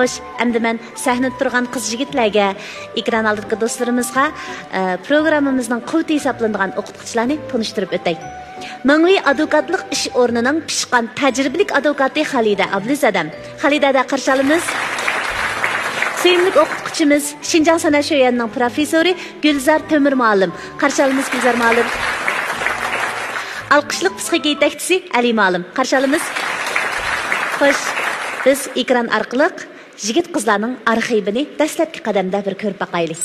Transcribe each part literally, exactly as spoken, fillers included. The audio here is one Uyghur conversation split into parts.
خوش، ئەمدى مەن سەھنىدە تۇرغان قىز-يىگىتلەرگە، ئېكران ئالدىدىكى دوستلىرىمىزغا، ئە، پروگراممىمىزنىڭ قۇۋۋىتى ھېسابلىنىدىغان ئوقۇتقۇچىلارنى تونۇشتۇرۇپ ئۆتەي. مىڭۋېي ئادۋوكاتلىق ئىش ئورنىنىڭ پىشقان تەجرىبىلىك ئادۋوكاتى خالىدە ئابلىز ھەدەم. خالىدە ھەدە، قارشى ئالىمىز. سۆيۈملۈك ئوقۇتقۇچىمىز، شىنجاڭ سەنئەت شۆيۈەنىنىڭ پروفېسسورى گۈلزار تۆمۈر مۇئەللىم. قارشى ئالىمىز، گۈلزار مۇئەللىم. ئالقىشلىق پسىخىكا يېتەكچىسى ئەلى مۇئەللىم. قارشى ئالىمىز. خوش، بىز ئېكران ئارقىلىق يىگىت-قىزلارنىڭ ئارخىپىنى دەسلەپكى قەدەمدە بىر كۆرۈپ باقايلى.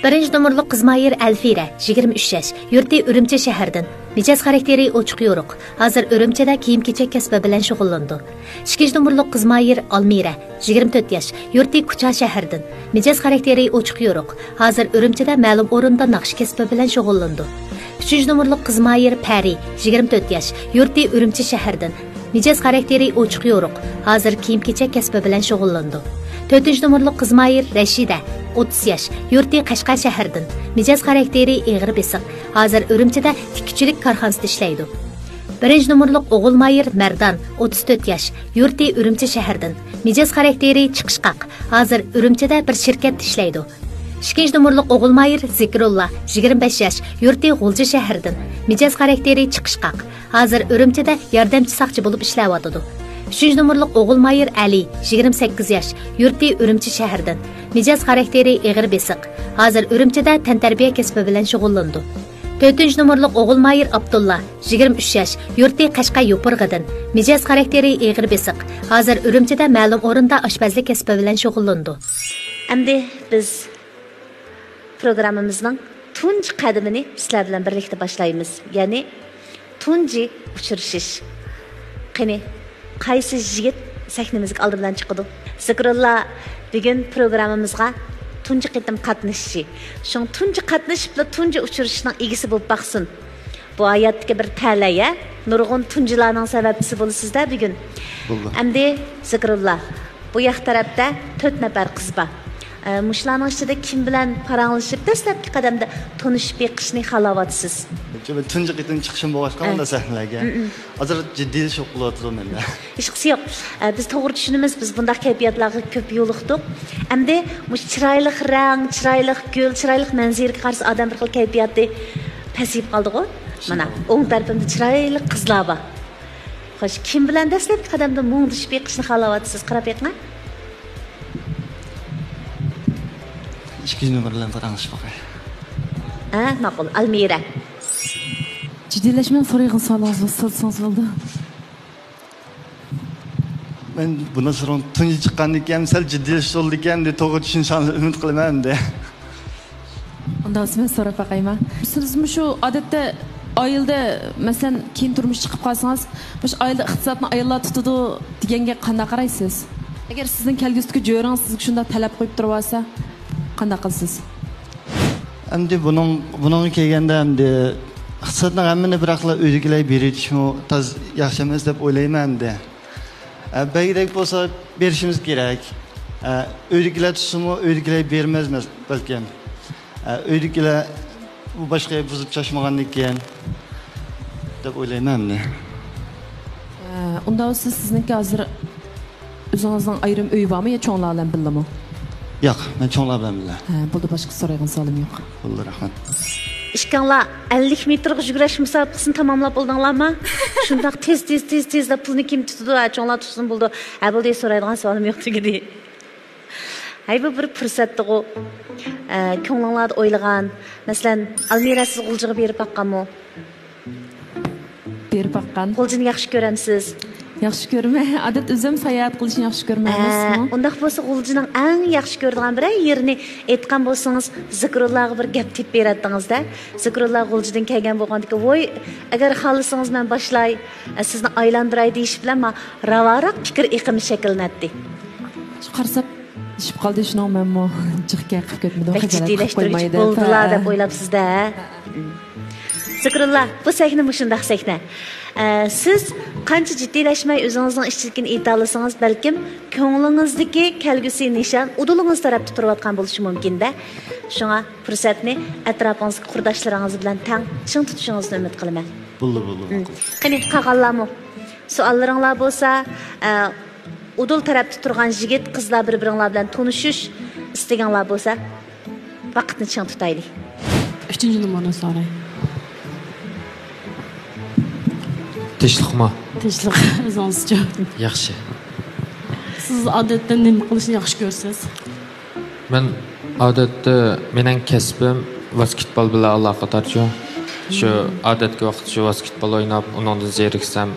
بىرىنچى نومۇرلۇق قىزمايىر ئەلفىرە، يىگىرمە ئۈچ ياش، يۇرتى ئۈرۈمچى شەھىرىدىن. مىجەز خاراكتېرى ئوچۇق-يورۇق، ھازىر ئۈرۈمچىدە كىيىم-كېچەك كەسپى بىلەن شۇغۇللىنىدۇ. ئىككىنچى نومۇرلۇق قىزمايىر ئالمىرە، يىگىرمە تۆت ياش، يۇرتى كۇچا شەھىرىدىن. مىجەز خاراكتېرى ئوچۇق-يورۇق، ھازىر ئۈرۈمچىدە مەلۇم ئورۇندا ناخشا كەسپى بىلەن شۇغۇللىنىدۇ. ئۈچىنچى نومۇرلۇق قىزمايىر پەرى، يىگىرمە تۆت ياش، يۇرتى ئۈرۈمچى شەھىرىدىن. مىجەز خاراكتېرى ئوچۇق-يورۇق، ھازىر كىيىم-كېچەك كەسپى بىلەن شۇغۇللىنىدۇ. تۆتىنچى نومۇرلۇق قىزمايىر رەشىدە، ئوتتۇز ياش، يۇرتى قەشقەر شەھىرىدىن. مىجەز خاراكتېرى ئېغىر بېسىق، ھازىر ئۈرۈمچىدە تىككۈچىلىك كارخانىسىدا ئىشلەيدۇ. بىرىنچى نومۇرلۇق ئوغۇلمايىر مەردان، ئوتتۇز تۆت ياش، يۇرتى ئۈرۈمچى شەھىرىدىن. مىجەز خاراكتېرى چىقىشقاق، ھازىر ئۈرۈمچىدە بىر شىركەتتە ئىشلەيدۇ. ئىككىنچى نومۇرلۇق ئوغۇلمايىر زىكرۇللا، يىگىرمە بەش ياش، يۇرتى غۇلجا شەھىرىدىن. مىجەز خاراكتېرى چىقىشقاق، ھازىر ئۈرۈمچىدە ياردەمچى ساقچى بولۇپ ئىشلەۋاتىدۇ. ئۈچىنچى نومۇرلۇق ئوغۇلمايىر ئەلى، يىگىرمە سەككىز ياش، يۇرتى ئۈرۈمچى شەھىرىدىن. مىجەز خاراكتېرى ئېغىر بېسىق، ھازىر ئۈرۈمچىدە تەنتەربىيە كەسپى بىلەن شۇغۇللىنىدۇ. تۆتىنچى نومۇرلۇق ئوغۇلمايىر ئابدۇللا، يىگىرمە ئۈچ ياش، يۇرتى قەشقەر يوپۇرغىدىن. مىجەز خاراكتېرى ئېغىر بېسىق، ھازىر ئۈرۈمچىدە مەلۇم ئورۇندا ئاشپەزلىك كەسپى بىلەن شۇغۇللىنىدۇ. ئەمدى بىز پروگراممىمىزنىڭ تۇنجى قەدىمىنى سىلەر بىلەن بىرلىكتە باشلايمىز. يەنى تۇنجى ئۇچرىشىش. قېنى، قايسى يىگىت سەھنىمىزگە ئالدى بىلەن چىقىدۇ؟ زىكرۇللا بۈگۈن پروگراممىمىزغا تۇنجى قېتىم قاتنىشىشى. شۇڭا تۇنجى قاتنىشىپلا تۇنجى ئۇچرىشىشنىڭ ئىگىسى بولۇپ باقسۇن. بۇ ھاياتتىكى بىر تەلەي، ھە؟ نۇرغۇن تۇنجىلارنىڭ سەۋەبچىسى بولىسىز-دە بۈگۈن. بولدى. ئەمدى زىكرۇللا، بۇ ياق تەرەپتە تۆت نەپەر قىز بار. ئە، مۇشۇلارنىڭ ئىچىدە كىم بىلەن پاراڭلىشىپ، دەسلەپكى قەدەمدە تونۇشۇپ بېقىشنى خالاۋاتىسىز؟ بۇ تۇنجى قېتىم چىقىشىم بولغاچقا، ئە، مۇنداق سەھنىلەرگە، ھازىر جىددىيلىشىپ قېلىۋاتىدۇ مەندە. ھېچقىسى يوق. ئە، بىز توغرا چۈشىنىمىز، بىز بۇنداق كەيپىياتلارغا كۆپ يولۇقتۇق. ئەمدى مۇشۇ چىرايلىق رەڭ، چىرايلىق گۈل، چىرايلىق مەنزىرىگە قارىسا ئادەم بىر خىل كەيپىياتى پەسىيىپ قالدىغۇ. مانا، ئوڭ تەرىپىمدە چىرايلىق قىزلار بار. خوش، كىم بىلەن دەسلەپكى قەدەمدە مۇڭدىشىپ بېقىشنى خالاۋاتىسىز؟ قاراپ بېقىڭە. ئىككىنچى نومۇر بىلەن پاراڭلىشىپ باقاي. ھە، ماقۇل. ئالمىرە. جىددىيلەشمەي سورايدىغان سوئالىڭىز بولسا سورىسىڭىز بولىدۇ. مەن بۇ ناخشىنىڭ تۇنجى چىققاندىكىن سەل جىددىيلىشىپ بولىدىكەن، توغرا چۈشىنىشىڭىزنى ئۈمىد قىلىمەن ئەمدى. ئۇنداق بولسا مەن سوراپ باقايما؟ سىز مۇشۇ ئادەتتە ئائىلىدە، مەسىلەن، كېيىن تۇرمۇشقا چىقىپ قالسىڭىز، مۇشۇ ئائىلىدە ئىقتىسادنى ئاياللار تۇتىدۇ دېگەنگە قانداق قارايسىز؟ ئەگەر سىزنىڭ كەلگۈسىدىكى جۆرىڭىز سىزگە شۇنداق تەلەپ قويۇپ تۇرۇۋالسا، قانداق قىلىسىز؟ ئەمدى بۇنىڭ، بۇنىڭغا كەلگەندە، ئەمدى ئىقتىسادنىڭ ھەممىنى بىراقلا ئۆيدىكىلەر بېرىۋېتىشمۇ تاز ياخشى ئەمەس دەپ ئويلايمەن ئەمدى. ئە، بەرگۈدەك بولسا بېرىشىمىز كېرەك. ئە، ئۆيدىكىلەر تۇتسىمۇ، ئۆيدىكىلەر بېرىمىز مەس-، بەلكىم. ئە، ئۆيدىكىلەر بۇ باشقا بۇزۇپ چاچمىغاندىكىن دەپ ئويلايمەن مەن. ئە، ئۇنداق بولسا سىزنىڭكى ھازىر ئۆزىڭىزنىڭ ئايرىم ئۆيى بارمۇ يا چوڭلار بىلەن بىللىمۇ؟ ياق، مەن چوڭلار بىلەن بىللە. ھە، بولدى، باشقا سورايدىغان سوئالىم يوق. بولدى، رەھمەت. ئىككىڭلار ئەللىك مېتىرغا يۈگۈرۈش مۇسابىقىسىنى تاماملاپ بولدىڭلارمۇ؟ شۇنداق تېز، تېز، تېز، تېزلا پۇلنى كىم تۇتىدۇ؟ ھە، چوڭلار تۇتسۇن بولدى. ھە، بولدى، سورايدىغان سوئالىم يوق تۈگىدى. ھەي، بۇ بىر پۇرسەتتىغۇ. ئە، كۆڭلۈڭلاردا ئويلىغان، مەسىلەن، ئالمىرە سىز غۇلجىغا بېرىپ باققانمۇ؟ بېرىپ باققان. غۇلجىنى ياخشى كۆرەمسىز؟ ياخشى كۆرىمەن. ئادەتتە ئۆزۈم ساياھەت قىلىشنى ياخشى كۆرىمەن، ئە، ئەمەسمۇ؟ ئۇنداق بولسا غۇلجىنىڭ ئەڭ ياخشى كۆرىدىغان بىرەر يېرىنى ئېيتقان بولسىڭىز، زىكرۇللاغا بىر گەپ تېپىپ بېرەتتىڭىز-دە. زىكرۇللا غۇلجىدىن كەلگەن بولغاندىكىن، ۋوي، ئەگەر خالىسىڭىز مەن باشلاي، ئە، سىزنى ئايلاندۇراي دېيىش بىلەن ما راۋانراق پىكىر ئېقىمى شەكىللىنەتتى. قارىسام، ئىشىپ قالدى شۇنىڭ، مەنمۇ جىق گەپ قىلىپ كەتمىدىم، بەك خىجالەت قىلىپ جىددىيلەشتۈرگۈچى قويماي دەپ. بولدىلا ھە. دەپ ئويلاپسىز-دە، ھە؟ زىكرۇللا، بۇ سەھنە مۇشۇنداق سەھنە. ئە، سىز قانچە جىددىيلەشمەي ئۆزىڭىزنىڭ ئىچىدىكىنى ئېيتالىسىڭىز، بەلكىم كۆڭلىڭىزدىكى كەلگۈسى نىشان ئۇدۇلىڭىز تەرەپتە تۇرۇۋاتقان بولۇشى مۇمكىن-دە. شۇڭا پۇرسەتنى ئەتراپىڭىزدىكى قۇرداشلىرىڭىز بىلەن تەڭ چىڭ تۇتۇشىڭىزنى ئۈمىد قىلىمەن. بولدى، بولدى، ھىم. ماقۇل. قېنى، قالغانلارمۇ؟ سوئاللىرىڭلار بولسا، ئە، ئۇدۇل تەرەپتە تۇرغان يىگىت، قىزلار بىر-بىرىڭلار بىلەن تونۇشۇش ئىستىكىڭلار بولسا، ۋاقىتنى چىڭ تۇتايلى. ئۈچىنچى نومۇرنى سوراي. تىنچلىقمۇ؟ تىنچلىق. ئۆزىڭىزچۇ؟ ياخشى. سىز ئادەتتە نېمە قىلىشنى ياخشى كۆرىسىز؟ مەن ئادەتتە، مېنىڭ كەسپىم ۋاسكېتبول بىلەن ئالاقىدارچۇ. شۇ ئادەتتىكى ۋاقىتتا شۇ ۋاسكېتبول ئويناپ، ئۇنىڭدىن زېرىكسەم،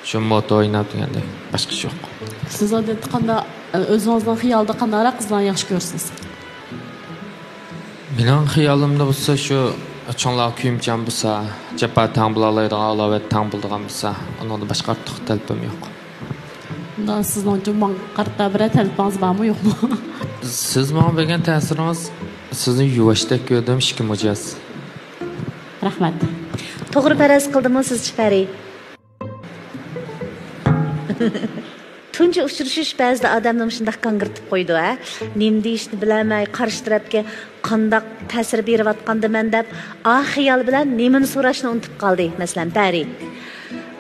شۇ موتو ئويناپ دېگەندەك، باشقىسى يوق. سىز ئادەتتە قانداق، ئۆزىڭىزنىڭ خىيالىدا قانداقراق قىزلارنى ياخشى كۆرىسىز؟ مېنىڭ خىيالىمدا بولسا شۇ چوڭلارغا كۆيۈمچان بولسا، جاپا تەڭ بولالايدىغان، ئالاۋەت تەڭ بولىدىغان بولسا، ئۇنىڭدىن باشقا ئارتۇق تەلىپىم يوق. ئۇنداق سىزنىڭچۇ ماڭا قارىتا بىرەر تەلىپىڭىز بارمۇ، يوقمۇ؟ سىز ماڭا بەرگەن تەسىرىڭىز، سىزنى يۇۋاشتەك كۆردۈم، ئىككى مىجەز. رەھمەت. توغرا پەرەز قىلدىمۇ سىزچە پەرى؟ تۇنجى ئۇچرىشىش بەزىدە ئادەمنى مۇشۇنداق گاڭگىرىتىپ قويىدۇ، ھە؟ نېمە دېيىشنى بىلەلمەي، قارشى تەرەپكە قانداق تەسىر بېرىۋاتقاندىمەن دەپ، ئا خىيال بىلەن نېمىنى سوراشنى ئۇنتۇپ قالدى، مەسىلەن، پەرى.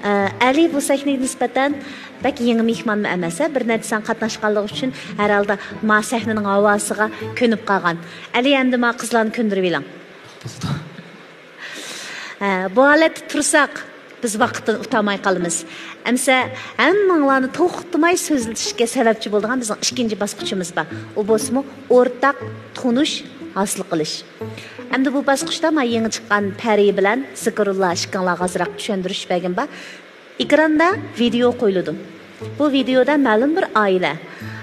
ئە، ئەلى بۇ سەھنىگە نىسبەتەن بەك يېڭى مېھمانمۇ ئەمەس، ھە؟ بىر نەچچە سان قاتناشقانلىقى ئۈچۈن ھەر ھالدا ما سەھنىنىڭ ھاۋاسىغا كۆنۈپ قالغان. ئەلى، ئەمدى ما قىزلارنى كۆندۈرۈۋېلىڭ. ھە، بۇ ھالەتتە تۇرساق، بىز ۋاقىتتىن ئۇتالماي قالىمىز. ئەمسە ھەممىڭلارنى توختىماي سۆزلىتىشكە سەۋەبچى بولىدىغان بىزنىڭ ئىككىنچى باسقۇچىمىز بار. ئۇ بولسىمۇ ئورتاق تونۇش ھاسىل قىلىش. ئەمدى بۇ باسقۇچتا ما يېڭى چىققان پەرى بىلەن زىكرۇللا ئىككىڭلارغا ئازراق چۈشەندۈرۈش بەرگۈم بار. ئېكراندا ۋىدېئو قويۇلىدۇ. بۇ ۋىدېئودا مەلۇم بىر ئائىلە،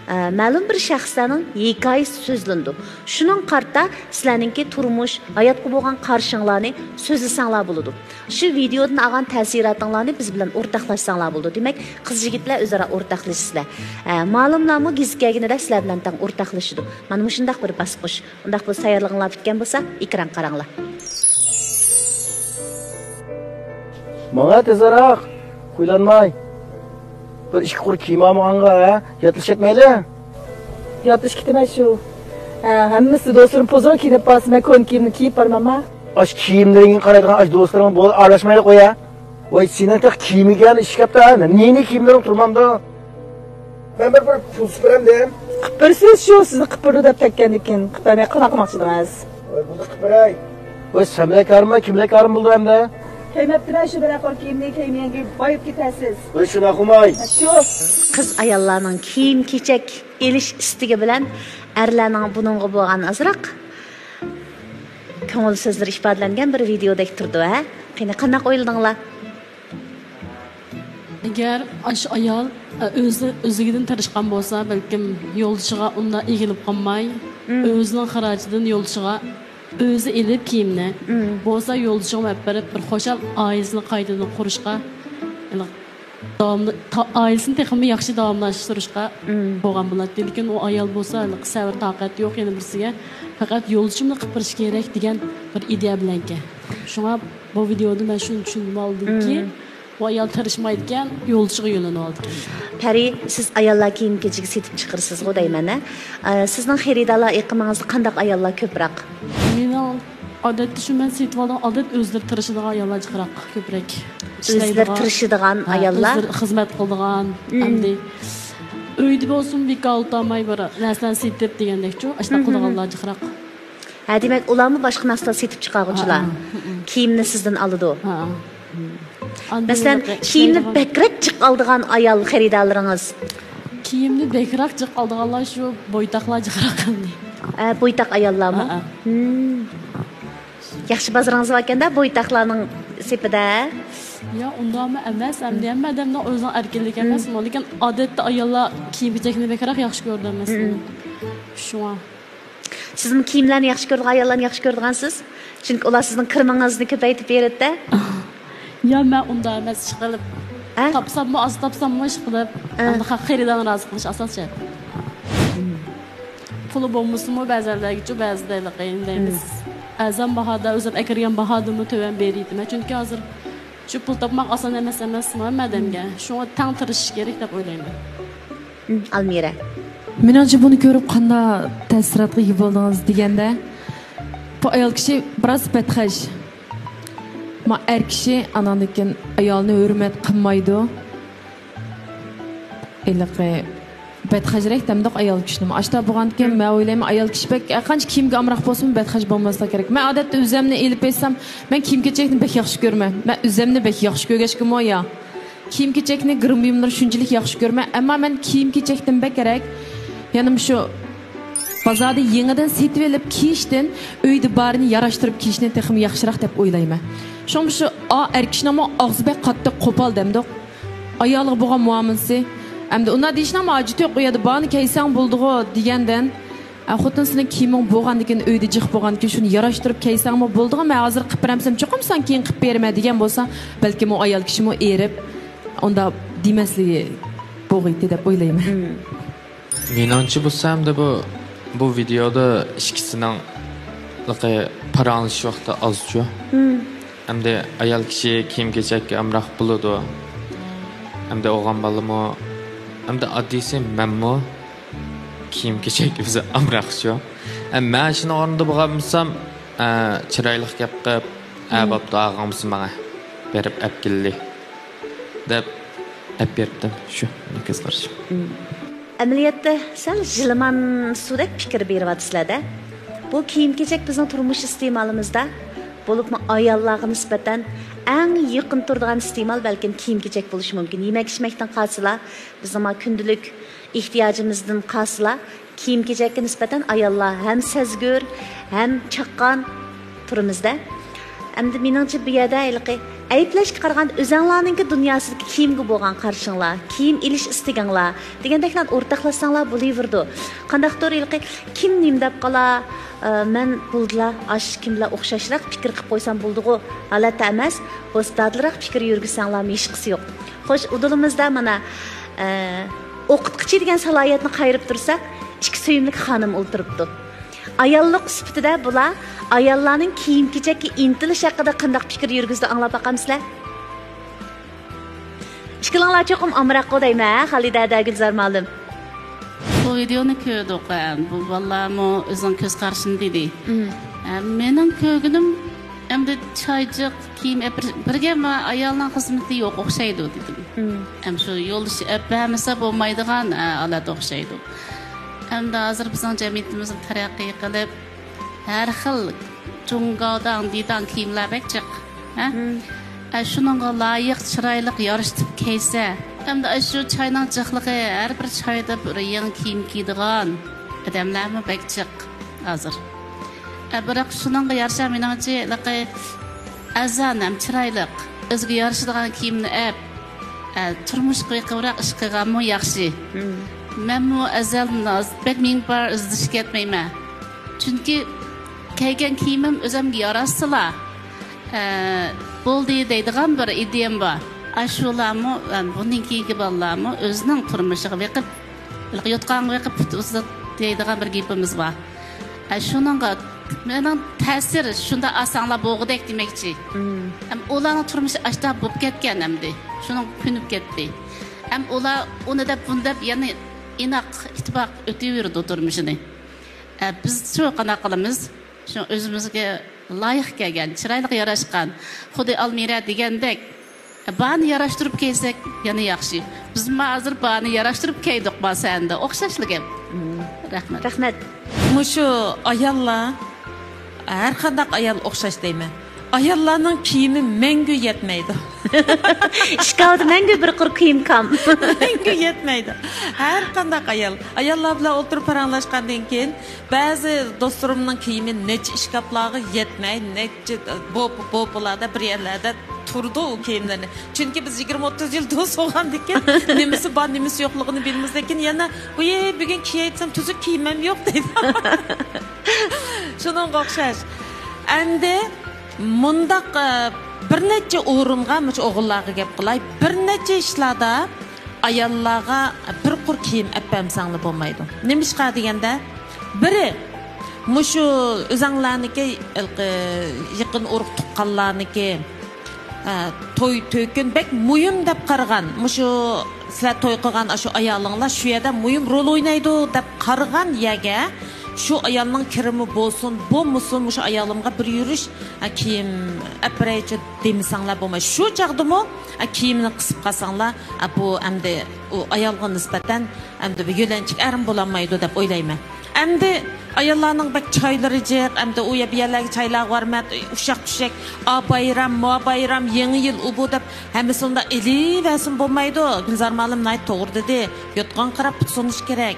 ئە، مەلۇم بىر شەخسلەرنىڭ ھېكايىسى سۆزلىنىدۇ. شۇنىڭغا قارىتا سىلەرنىڭكى تۇرمۇش، ھاياتقا بولغان قارىشىڭلارنى سۆزلىسەڭلار بولىدۇ. شۇ ۋىدېئودىن ئالغان تەسىراتىڭلارنى بىز بىلەن ئورتاقلاشساڭلار بولىدۇ. دېمەك، قىز يىگىتلەر ئۆزئارا ئورتاقلىشىسىلەر. ئە، مالۇملارمۇ گېزىت كەلگىنىدە سىلەر بىلەن تەڭ ئورتاقلىشىدۇ. مانا مۇشۇنداق بىر باسقۇچ. ئۇنداق بولسا، تەييارلىقىڭلار پۈتكەن بولسا، ئېكران قاراڭلار. ماڭا تېزراق، خۇيلانماي. بىر ئىككى قۇر كىيىم ئالمىغانغا، ھە؟ ياتلىشىپ كەتمەيلى. ياتلىشىپ كېتىمەن شۇ. ھە، ھەممىسى دوستلىرىم پوزۇر كىيىنىپ بارسا، مەن كونا كىيىمنى كىيىپ بارماما؟ ئاش كىيىملىرىڭگە قارايدىغان ئاش دوستلىرىڭ بولۇپ ئارىلاشمايلى قويە. ۋاي، سېنىڭ تېخى كىيىمىڭگە ئىش كەپتۇ، ھە؟ نى-نى كىيىملىرىڭ تۇرمامدۇ؟ مەن بىر، بىر پۇل سۈپۈرەمدىم. قىپىرسىز شۇ، سىزنى قىپىرىدۇ دەپ تەگكەندىكىن. قىپىرماي قانداق قىلماقچىدىڭىز؟ ۋاي، بۇنى قىپىراي. ۋاي، سەملەر كارىمۇ، كىملەر كارىمۇ بولىدۇ ئەمدى؟ كىيمەپتىمەن شۇ بىر قۇر كىيىمنى، كىيمىگەنگە بايىپ كېتەرسىز. ۋاي، شۇنداقمۇ؟ شۇ. قىز ئاياللارنىڭ كىيىم-كېچەك ئېلىش ئىستىكى بىلەن ئەرلەرنىڭ بۇنىڭغا بولغان ئازراق كۆڭۈل سۆزلىرى ئىپادىلەنگەن بىر ۋىدېئودەك تۇرىدۇ، ھە؟ قېنى، قانداق ئويلىدىڭلار؟ ئەگەر ئاشۇ ئايال، ئە، ئۆزى، ئۆزلۈكىدىن تىرىشقان بولسا، بەلكىم يولدىشىغا ئۇنداق ئېگىلىپ قالماي، مم. ئۆزىنىڭ خىراجىتىدىن يولدىشىغا ئۆزى ئېلىپ كىيىمنى، مم. بولسا يولدىشىغا ئەپ بېرىپ، بىر خۇشال ئائىلىسىنى قايتىدىن قۇرۇشقا، يەنى داۋاملى-، تا-، ئائىلىسىنى تېخىمۇ ياخشى داۋاملاشتۇرۇشقا مم. بولغان بولاتتى. لېكىن ئۇ ئايال بولسا، ھېلىقى سەۋر تاقەت يوق، يەنە بىرسىگە پەقەت يولدىشىمنى قىپىرىش كېرەك دېگەن بىر ئىدىيە بىلەنكەن. شۇڭا بۇ ۋىدېئودىن مەن شۇنى چۈشىنىۋالدىمكى، مم. بۇ ئايال تىرىشمايدىكەن، يولدىشىغا يۆلىنىۋالىدىكەن. پەرى، سىز ئاياللار كىيىم-كېچىكى سېتىپ چىقىرىسىزغۇ دەيمەن، ھە؟ ئە، سىزنىڭ خېرىدارلار ئېقىمىڭىزدا قانداق ئاياللار كۆپرەك؟ مېنىڭ ئادەتتە شۇ مەن سېتىۋالىدىغان، ئادەتتە ئۆزلىرى تىرىشىدىغان ئاياللار جىقراق كۆپرەك. ئۆزلىرى ئىشلەيدىغان، تىرىشىدىغان ھە، ئاياللار؟ ئۆزلىرى خىزمەت قىلىدىغان، مم. ئەمدى ئۆيدە بولسىمۇ بىكار ئولتۇرماي بىر نەرسىلەرنى سېتىپ دېگەندەكچۇ، ئاشۇنداق مم. قىلىدىغانلار جىقراق. ھە، دېمەك، ئۇلارمۇ باشقا نەرسىلەر سېتىپ چىقارغۇچىلار. ھە، ھە. كىيىمنى سىزدىن ئالىدۇ. ھە، ھە. ئاندىن مەسىلەن، كىيىمنى بەكرەك جىق ئالىدىغان ئايال خېرىدارلىرىڭىز؟ كىيىمنى بەكرەك جىق ئالىدىغانلار شۇ بويتاقلار جىقراق ئەمدى. ئە، بويتاق ئاياللارمۇ؟ ھە، ھە. مم. ياخشى بازىرىڭىز باركەن-دە، بويتاقلارنىڭ سېپىدە. يا، ئۇنداقمۇ ئەمەس، ئەمدى ھەممە ئادەمنىڭ ئۆزىنىڭ ئەركىنلىكى مم. ئەمەسمۇ؟ لېكىن ئادەتتە ئاياللار كىيىم-كېچەكنى بەكرەك ياخشى كۆرىدۇ ئەمەسمۇ؟ مم. شۇڭا. سىزمۇ كىيىملەرنى ياخشى كۆرىدىغان ئاياللارنى ياخشى كۆرىدىغانسىز؟ چۈنكى ئۇلار سىزنىڭ كىرىمىڭىزنى كۆپەيتىپ بېرىدۇ-دە. يا، مەن ئۇنداق ئەمەس، ئىشقىلىپ. ھە؟ تاپساممۇ ئاز، تاپساممۇ ئىشقىلىپ. ھە. ئاندىن خېرىدارنى رازى قىلىش ئاساس شەرت. پۇلى بولمىسىمۇ بەزەنلەرگىچۇ، بەزىدە ھېلىقى دەيمىز. ئەرزان باھادا، ئۆزۈم ئەكىرگەن باھادىنمۇ تۆۋەن بېرىۋېتىمەن. چۈنكى ھازىر شۇ پۇل تاپماق ئاسان ئەمەس، ئەمەسمۇ ھەممە ئادەمگە. شۇڭا تەڭ تىرىشىش كېرەك دەپ ئويلايمەن. ئالمىرە. مېنىڭچە، بۇنى كۆرۈپ قانداق تەسىراتقا ئىگە بولدىڭىز دېگەندە، بۇ ئايال كىشى بىراز بەتخەش. ما ئەر كىشى ئاناندىن كېيىن ئايالنى ھۆرمەت قىلمايدۇ. ھېلىقى بەتخەجرەك دەمدۇق ئايال كىشىنىمۇ. ئاشتا بولغاندىكىن، مەن ئويلايمەن، ئايال كىشى بەك، ھەرقانچە كىيىمگە ئامراق بولسىمۇ، بەتخەج بولماسلىق كېرەك. مەن ئادەتتە ئۆزەمنى ئېلىپ ئېيتسام، مەن كىيىم كېچەكنى بەك ياخشى كۆرىمەن. مەن ئۆزەمنى بەك ياخشى كۆرگەچكىمۇ يا، كىيىم كېچەكنى، گىرىم بۇيۇملىرىنى شۇنچىلىك ياخشى كۆرىمەن. ئەمما مەن كىيىم كېچەكتىن بەكرەك، يەنە مۇشۇ بازاردا يېڭىدىن سېتىۋېلىپ كىيىشتىن ئۆيدە بارىنى ياراشتۇرۇپ كىيىشنى تېخىمۇ ياخشىراق دەپ ئويلايمەن. شۇڭا مۇشۇ ئا-، ئەر كىشىنىڭمۇ ئاغزى بەك قاتتىق، قوپال دەمدۇق. ئايالىغا بولغان مۇئامىلىسى، ئەمدى ئۇنداق دېيىشنىڭمۇ ھاجىتى يوق، ئۇ يەردە بارنى كىيسەڭ بولىدىغۇ دېگەندىن، ئە، خوتۇن سېنىڭ كىيىمىڭ بولغاندىكىن، ئۆيدە جىق بولغاندىكىن، شۇنى ياراشتۇرۇپ كىيسەڭمۇ بولىدىغۇ، مەن ھازىر قىلىپ بېرەمسەن، چوقۇم ساڭا كېيىن قىلىپ بېرىمەن دېگەن بولسا، بەلكىم ئۇ ئايال كىشىمۇ ئېرىپ، ئۇنداق دېمەسلىكى بولغىيتتى دەپ ئويلايمەن. مېنىڭچە بولسا ئەمدى بۇ، بۇ ۋىدېئودا ئىككىسىنىڭ پاراڭلىشىش ۋاقتى ئازچۇ. ئەمدى ئايال كىشى كىيىم-كېچەككە ئامراق بولىدۇ. ئەمدى ئوغان بالىمۇ، ئەمدى ئاددىيسى مەنمۇ كىيىم-كېچەككە بىز ئامراقچۇ. ئە، مەن شۇنىڭ ئورنىدا بولغان بولسام، ئە، چىرايلىق گەپ قىلىپ، ئە، بوپتۇ، ئاغاڭ بولسا ماڭا بېرىپ ئەپكىللى. دەپ ئەپ بېرىپتىم. شۇ مېنىڭ كۆز قارىشىم. ئەمەلىيەتتە سەل ژىلىمانسۇدەك پىكىر بېرىۋاتىسىلەر-دە. بۇ كىيىم-كېچەك بىزنىڭ تۇرمۇش ئىستېمالىمىزدا، بولۇپمۇ ئاياللارغا نىسبەتەن ئەڭ يېقىن تۇرىدىغان ئىستېمال بەلكىم كىيىم-كېچەك بولۇشى مۇمكىن. يېمەك-ئىچمەكتىن قالسىلا، بىزنىڭ مانا كۈندىلىك ئېھتىياجىمىزدىن قالسىلا، كىيىم-كېچەككە نىسبەتەن ئاياللار ھەم سەزگۈر، ھەم چاققان تۇرىمىز-دە. ئەمدى مېنىڭچە بۇ يەردە ھېلىقى ئەيىبلەشكە قارىغاندا ئۆزەڭلارنىڭكى دۇنياسىدىكى كىيىمگە بولغان قارىشىڭلار، كىيىم ئېلىش ئىستىكىڭلار دېگەندەكلەرنى ئورتاقلاشساڭلار بولۇۋېرىدۇ. قانداقتۇر ھېلىقى كىم نېمە دەپ قالا، ئە، مەن بولدىلا ئاش كىم بىلەن ئوخشاشراق پىكىر قىلىپ قويسام بولىدىغۇ ھالەتتە ئەمەس، بولسا دادىلراق پىكىر يۈرگۈزسەڭلارمۇ ھېچقىسى يوق. خوش، ئۇدۇلىمىزدا مانا، ئە، ئوقۇتقۇچى دېگەن سالاھىيەتنى قايرىپ تۇرساق، ئىككى سۆيۈملۈك خانىم ئولتۇرۇپتۇ. ئاياللىق سۈپىتىدە بۇلار ئاياللارنىڭ كىيىم-كېچەككە ئىنتىلىش ھەققىدە قانداق پىكىر يۈرگۈزىدۇ، ئاڭلاپ باقامسىلەر؟ ئىككىلىڭلار چوقۇم ئامراققۇ دەيمەن، ھە، خالىدە ھەدە، گۈلزار مۇئەللىم؟ بۇ ۋىدېئونى كۆردۇق، ھە. بۇ بالىلارمۇ ئۆزىنىڭ كۆز قارىشىنى دېدى. ھە، مېنىڭ كۆرگىنىم، ئەمدى چايجىق، كىيىم ئەپ بېرىش، بىرگە ما-، ئايالنىڭ خىزمىتى يوق ئوخشايدۇ، دېدىم. ھەم شۇ يولدىشى ئەپ بەرمىسە بولمايدىغان، ھە، ھالەت ئوخشايدۇ. ئەمدى ھازىر بىزنىڭ جەمئىيىتىمىز تەرەققىي قىلىپ، ھەر خىل جۇڭگاۋداڭ، دىداڭ كىيىملەر بەك جىق. ھە؟ ئە، شۇنىڭغا لايىق، چىرايلىق يارىشتۇرۇپ كىيسە. ئەمدى ئاشۇ چاينىڭ جىقلىقى، ھەر بىر چايدا بىر يېڭى كىيىم كىيىدىغان ئادەملەرمۇ بەك جىق ھازىر. ئە، بىراق شۇنىڭغا يارىشا مېنىڭچە ھېلىقى ئەرزان ھەم چىرايلىق، ئۆزىگە يارىشىدىغان كىيىمنى ئەپ، ئە، تۇرمۇشقا بېقىۋراق ئىش قىلغانمۇ ياخشى. مەنمۇ ئەزەلدىن ئاز-، بەك مېڭىپ بار ئىزدىشىپ كەتمەيمەن. چۈنكى كىيگەن كىيىمىم ئۆزۈمگە ياراشسىلا، ئە، بولدى دەيدىغان بىر ئىدىيەم بار. ئاشۇلارمۇ، ئە، بۇندىن كېيىنكى بالىلارمۇ ئۆزىنىڭ تۇرمۇشىغا بېقىپ، يوتقانغا بېقىپ پۇت ئۇزات دەيدىغان بىر گېپىمىز بار. ئە، شۇنىڭغا مېنىڭ تەسىر شۇنداق ئالساڭلار بولغۇدەك دېمەكچى. ئەم، ئۇلارنىڭ تۇرمۇشى ئاشتا بولۇپ كەتكەن ئەمدى. شۇنىڭغا كۆنۈپ كەتتى. ئەم، ئۇلار ئۇنى دەپ، بۇنى دەپ، يەنە ئىناق، ئىتتىپاق ئۆتۈۋېرىدۇ تۇرمۇشىنى. ئە، بىزچۇ قانداق قىلىمىز؟ شۇ ئۆزىمىزگە لايىق كەلگەن، چىرايلىق ياراشقان، خۇددى ئالمىرە دېگەندەك، بارنى ياراشتۇرۇپ كىيسەك يەنە ياخشى. بىزمۇ ھازىر بارنى ياراشتۇرۇپ كىيدۇق، بار سەندە. ئوخشاشلا گەپ. رەھمەت. رەھمەت. مۇشۇ ئاياللار، ھەر قانداق ئايال ئوخشاش دەيمەن. ئاياللارنىڭ كىيىمى مەڭگۈ يەتمەيدۇ. ئىشكاپتا مەڭگۈ بىر قۇر كىيىم كام. مەڭگۈ يەتمەيدۇ. ھەر قانداق ئايال. ئاياللار بىلەن ئولتۇرۇپ پاراڭلاشقاندىن كېيىن، بەزى دوستلىرىمنىڭ كىيىمى نەچچە ئىشكاپلارغا يەتمەي، نەچچە بوپا-، بوپىلاردا بىر يەرلەردە تۇرىدۇ ئۇ كىيىملىرىنى. چۈنكى بىز يىگىرمە ئوتتۇز يىل دوست بولغاندىكىن، نېمىسى بار، نېمىسى يوقلۇقىنى بىلىمىز. لېكىن يەنە، ۋىي، بۈگۈن كىيەي دېسەم، تۈزۈك كىيىمىم يوق دەيدۇ. شۇنىڭغا ئوخشاش. ئەمدى مۇنداق، ئە، بىر نەچچە ئورۇنغا، مۇشۇ ئوغۇللارغا گەپ قىلاي، بىر نەچچە ئىشلاردا ئاياللارغا بىر قۇر كىيىم ئەپ بەرمىسەڭلار بولمايدۇ. نېمىشقا دېگەندە، بىرى، مۇشۇ ئۆزەڭلارنىڭكى، ھېلىقى، يېقىن ئۇرۇق تۇغقانلارنىڭكى، ئە، توي تۆكۈن بەك مۇھىم دەپ قارىغان، مۇشۇ سىلەر توي قىلغان ئاشۇ ئايالىڭلار شۇ يەردە مۇھىم رول ئوينايدۇ دەپ قارىغان يەرگە شۇ ئايالنىڭ كىرىمى بولسۇن، بولمىسۇن، مۇشۇ ئايالىمغا بىر يۈرۈش، ئە، كىيىم ئەپ بېرەيچۇ دېمىسەڭلار بولمايدۇ. شۇ چاغدىمۇ، ئە، كىيىمنى قىسىپ قالساڭلار، ئە، بۇ ئەمدى ئۇ ئايالغا نىسبەتەن ئەمدى بىر يۆلەنچۈك ئەرمۇ بولالمايدۇ دەپ ئويلايمەن. ئەمدى ئاياللارنىڭ بەك چايلىرى جىق، ئەمدى ئۇ يەر بۇ يەرلەرگە چايلارغا بارمەن، ئۇششاق چۈشەك، ئا بايرام، ما بايرام، يېڭى يىل، ئۇ بۇ دەپ ھەممىسىنى ئېلىۋەرسىمۇ بولمايدۇ. گۈلزار مۇئەللىم ناھايىتى توغرا دېدى. يوتقان قاراپ پۇت سۇنۇش كېرەك.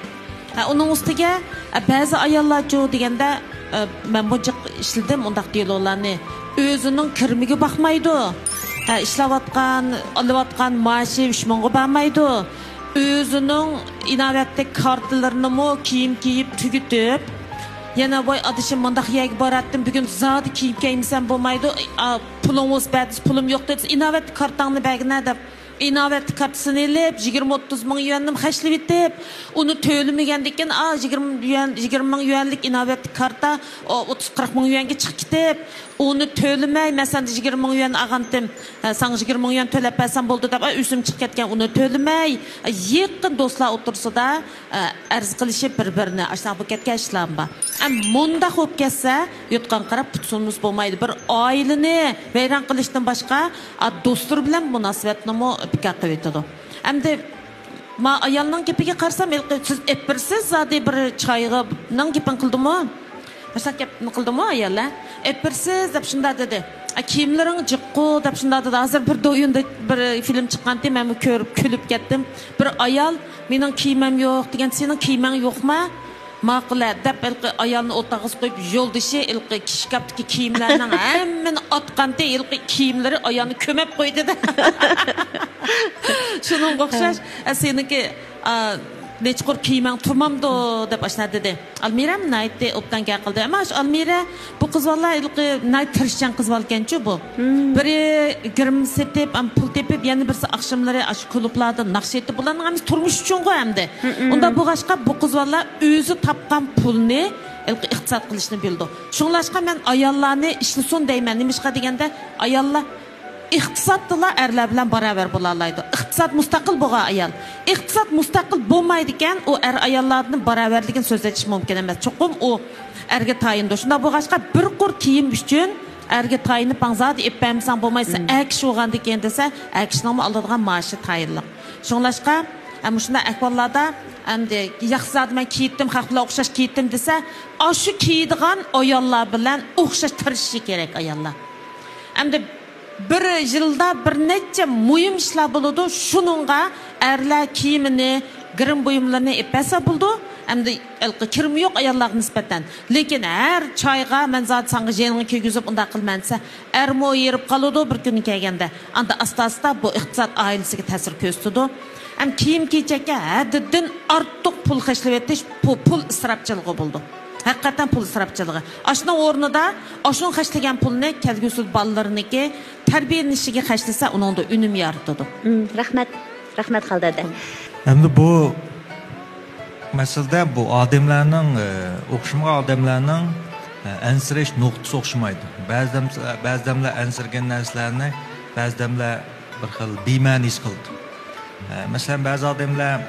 ھە، ئۇنىڭ ئۈستىگە، ئە، بەزى ئاياللارچۇ دېگەندە، ئە، مەنمۇ جىق ئىشلىدىم ئۇنداق دېلولارنى. ئۆزىنىڭ كىرىمىگە باقمايدۇ. ھە، ئىشلەۋاتقان، ئېلىۋاتقان مائاشى ئۈچ مىڭغا بارمايدۇ. ئۆزىنىڭ ئىناۋەتتىكى كارتىلىرىنىمۇ كىيىم كىيىپ تۈگىتىپ، يەنە، ۋاي ئادىشىم، مۇنداق يەرگە باراتتىم، بۈگۈن زادى كىيىم كىيمىسەم بولمايدۇ. ئا، پۇلۇڭ بولسا بەر دېسە، پۇلۇم يوق دېسە، ئىناۋەتتىكى كارتاڭنى بەرگىنە دەپ، ئىناۋەتتىك كارتىسىنى ئېلىپ، يىگىرمە ئوتتۇز مىڭ يۈەننى خەجلىۋېتىپ، ئۇنى تۆلىمىگەندىن كېيىن، ئا، يىگىرمە يۈەن، يىگىرمە مىڭ يۈەنلىك ئىناۋەتتىك كارتا، ئو، ئوتتۇز، قىرىق مىڭ يۈەنگە چىقىپ كېتىپ، ئۇنى تۆلىمەي، مەن سەندىن يىگىرمە مىڭ يۈەن ئالغانتىم، ھە، ساڭا يىگىرمە مىڭ يۈەن تۆلەپ بەرسەم بولدى دەپ، ئا، ئۈزۈم چىقىپ كەتكەن، ئۇنى تۆلىمەي، ئا، يېقىن دوستلار ئوتتۇرىسىدا، ئە، ئەرز قىلىشىپ بىر-بىرىنى، ئاشۇنداق بولۇپ كەتكەن ئىشلارمۇ بار. ئە، مۇنداق بولۇپ كەتسە، يوتقان قاراپ پۇت سۇنمىسا بولمايدۇ. بىر ئائىلىنى ۋەيران قىلىشتىن باشقا، ئا، دوستلىرى بىلەن مۇناسىۋەتنىمۇ بىكار قىلىۋېتىدۇ. ئەمدى ما ئايالنىڭ گېپىگە قارىسام، ھېلىقى سىز ئېلىپ بېرىسىز زادى بىر چايغىنىڭ گېپىنى قىلدىمۇ؟ مۇشۇنداق گەپنى قىلدىمۇ ئاياللار؟ ئېلىپ بېرىسىز دەپ شۇنداق دېدى. ئە، كىيىملىرىڭ جىققۇ دەپ شۇنداق دېدى. ھازىر بىر دويۇندا بىر فىلىم چىققانتى، مەنمۇ كۆرۈپ كۈلۈپ كەتتىم. بىر ئايال، مېنىڭ كىيىمىم يوق دېگەن، سېنىڭ كىيىمىڭ يوقما؟ ماقۇل-ە، دەپ ھېلىقى ئايالنى ئولتۇرغۇزۇپ قويۇپ، يولدىشى ھېلىقى كىشىكاپتىكى كىيىملەرنىڭ ھەممىنى ئاتقانتى، ھېلىقى كىيىملىرى ئايالنى كۆمۈپ قويدى-دە. شۇنىڭغا ئوخشاش، ئە، سېنىڭكى، ئا، نەچچە قۇر كىيىمىڭ تۇرمامدۇ؟ دەپ ئاشۇنداق دېدى. ئالمىرەم ناھايىتى ئوبدان گەپ قىلدى. ئەمما شۇ ئالمىرە، بۇ قىز بالىلار ھېلىقى ناھايىتى تىرىشچان قىز بالا ئىكەنچۇ بۇ. بىرى گىرىم سېتىپ، ئەم، پۇل تېپىپ، يەنە بىرسى ئاخشاملىرى ئاشۇ كۇلۇبلاردا ناخشا ئېيتىپ، بۇلارنىڭ ھەممىسى تۇرمۇش ئۈچۈنغۇ ئەمدى. ئۇنداق بولغاچقا، بۇ قىز بالىلار ئۆزى تاپقان پۇلنى ھېلىقى ئىقتىساد قىلىشنى بىلىدۇ. شۇڭلاشقا مەن ئاياللارنى ئىشلىسۇن دەيمەن. نېمىشقا دېگەندە، ئاياللار ئىقتىسادتىلا ئەرلەر بىلەن باراۋەر بولالايدۇ. ئىقتىساد مۇستەقىل بولغان ئايال. ئىقتىساد مۇستەقىل بولمايدىكەن، ئۇ ئەر ئاياللاردىن باراۋەرلىكىنى سۆزلىتىش مۇمكىن ئەمەس. چوقۇم ئۇ ئەرگە تايىنىدۇ. شۇنداق بولغاچقا، بىر قۇر كىيىم ئۈچۈن ئەرگە تايىنىپ، ماڭا زادى ئېلىپ بەرمىسەڭ بولمايسەن، ئەر كىشى بولغاندىن كېيىن دېسە، ئەر كىشىنىڭمۇ ئالىدىغان مائاشى تايىنلىق. شۇڭلاشقا، ئە، مۇشۇنداق ئەھۋاللاردا ئەمدى ياخشى زادى مەن كىيىتتىم، خەق بىلەن ئوخشاش كىيىتتىم دېسە، ئاشۇ كىيىدىغان ئاياللار بىلەن ئوخشاش تىرىشىشى كېرەك ئاياللار. ئەمدى بىر يىلدا بىر نەچچە مۇھىم ئىشلار بولىدۇ. شۇنىڭغا ئەرلەر كىيىمىنى، گىرىم بۇيۇملىرىنى ئېلىپ بەرسە بولىدۇ. ئەمدى ھېلىقى كىرىمى يوق ئاياللارغا نىسبەتەن. لېكىن ھەر چايغا مەن زادى ساڭا يېنىڭنى كىيگۈزۈپ ئۇنداق قىلىمەن دېسە، ئەرمۇ ھېرىپ قالىدۇ بىر كۈنى كەلگەندە. ئاندا ئاستا-ئاستا بۇ ئىقتىساد ئائىلىسىگە تەسىر كۆرسىتىدۇ. ئەم، كىيىم-كېچەككە ھەددىدىن ئارتۇق پۇل خەجلىۋېتىش، بۇ پۇل ئىسراپچىلىقى بولىدۇ. ھەقىقەتەن پۇل ئىسراپچىلىقى. ئاشۇنىڭ ئورنىدا، ئاشۇنىڭ خەجلىگەن پۇلىنى كەلگۈسىدە بالىلىرىنىڭكى تەربىيەلىنىشىگە خەجلىسە، ئۇنىڭدا ئۈنۈم يارىتىدۇ. مم، رەھمەت. رەھمەت، خالىدەدە. ئەمدى بۇ مەسىلىدە بۇ ئادەملەرنىڭ، ئە، ئوخشىمىغان ئادەملەرنىڭ، ئە، ئەنسىرەش نۇقتىسى ئوخشىمايدۇ. بەزىدەم-، بەزىدەملەر ئەنسىرىگەن نەرسىلەرنى بەزىدەملەر بىر خىل بىمەنە ھېس قىلىدۇ. ئە، مەسىلەن، بەزى ئادەملەر،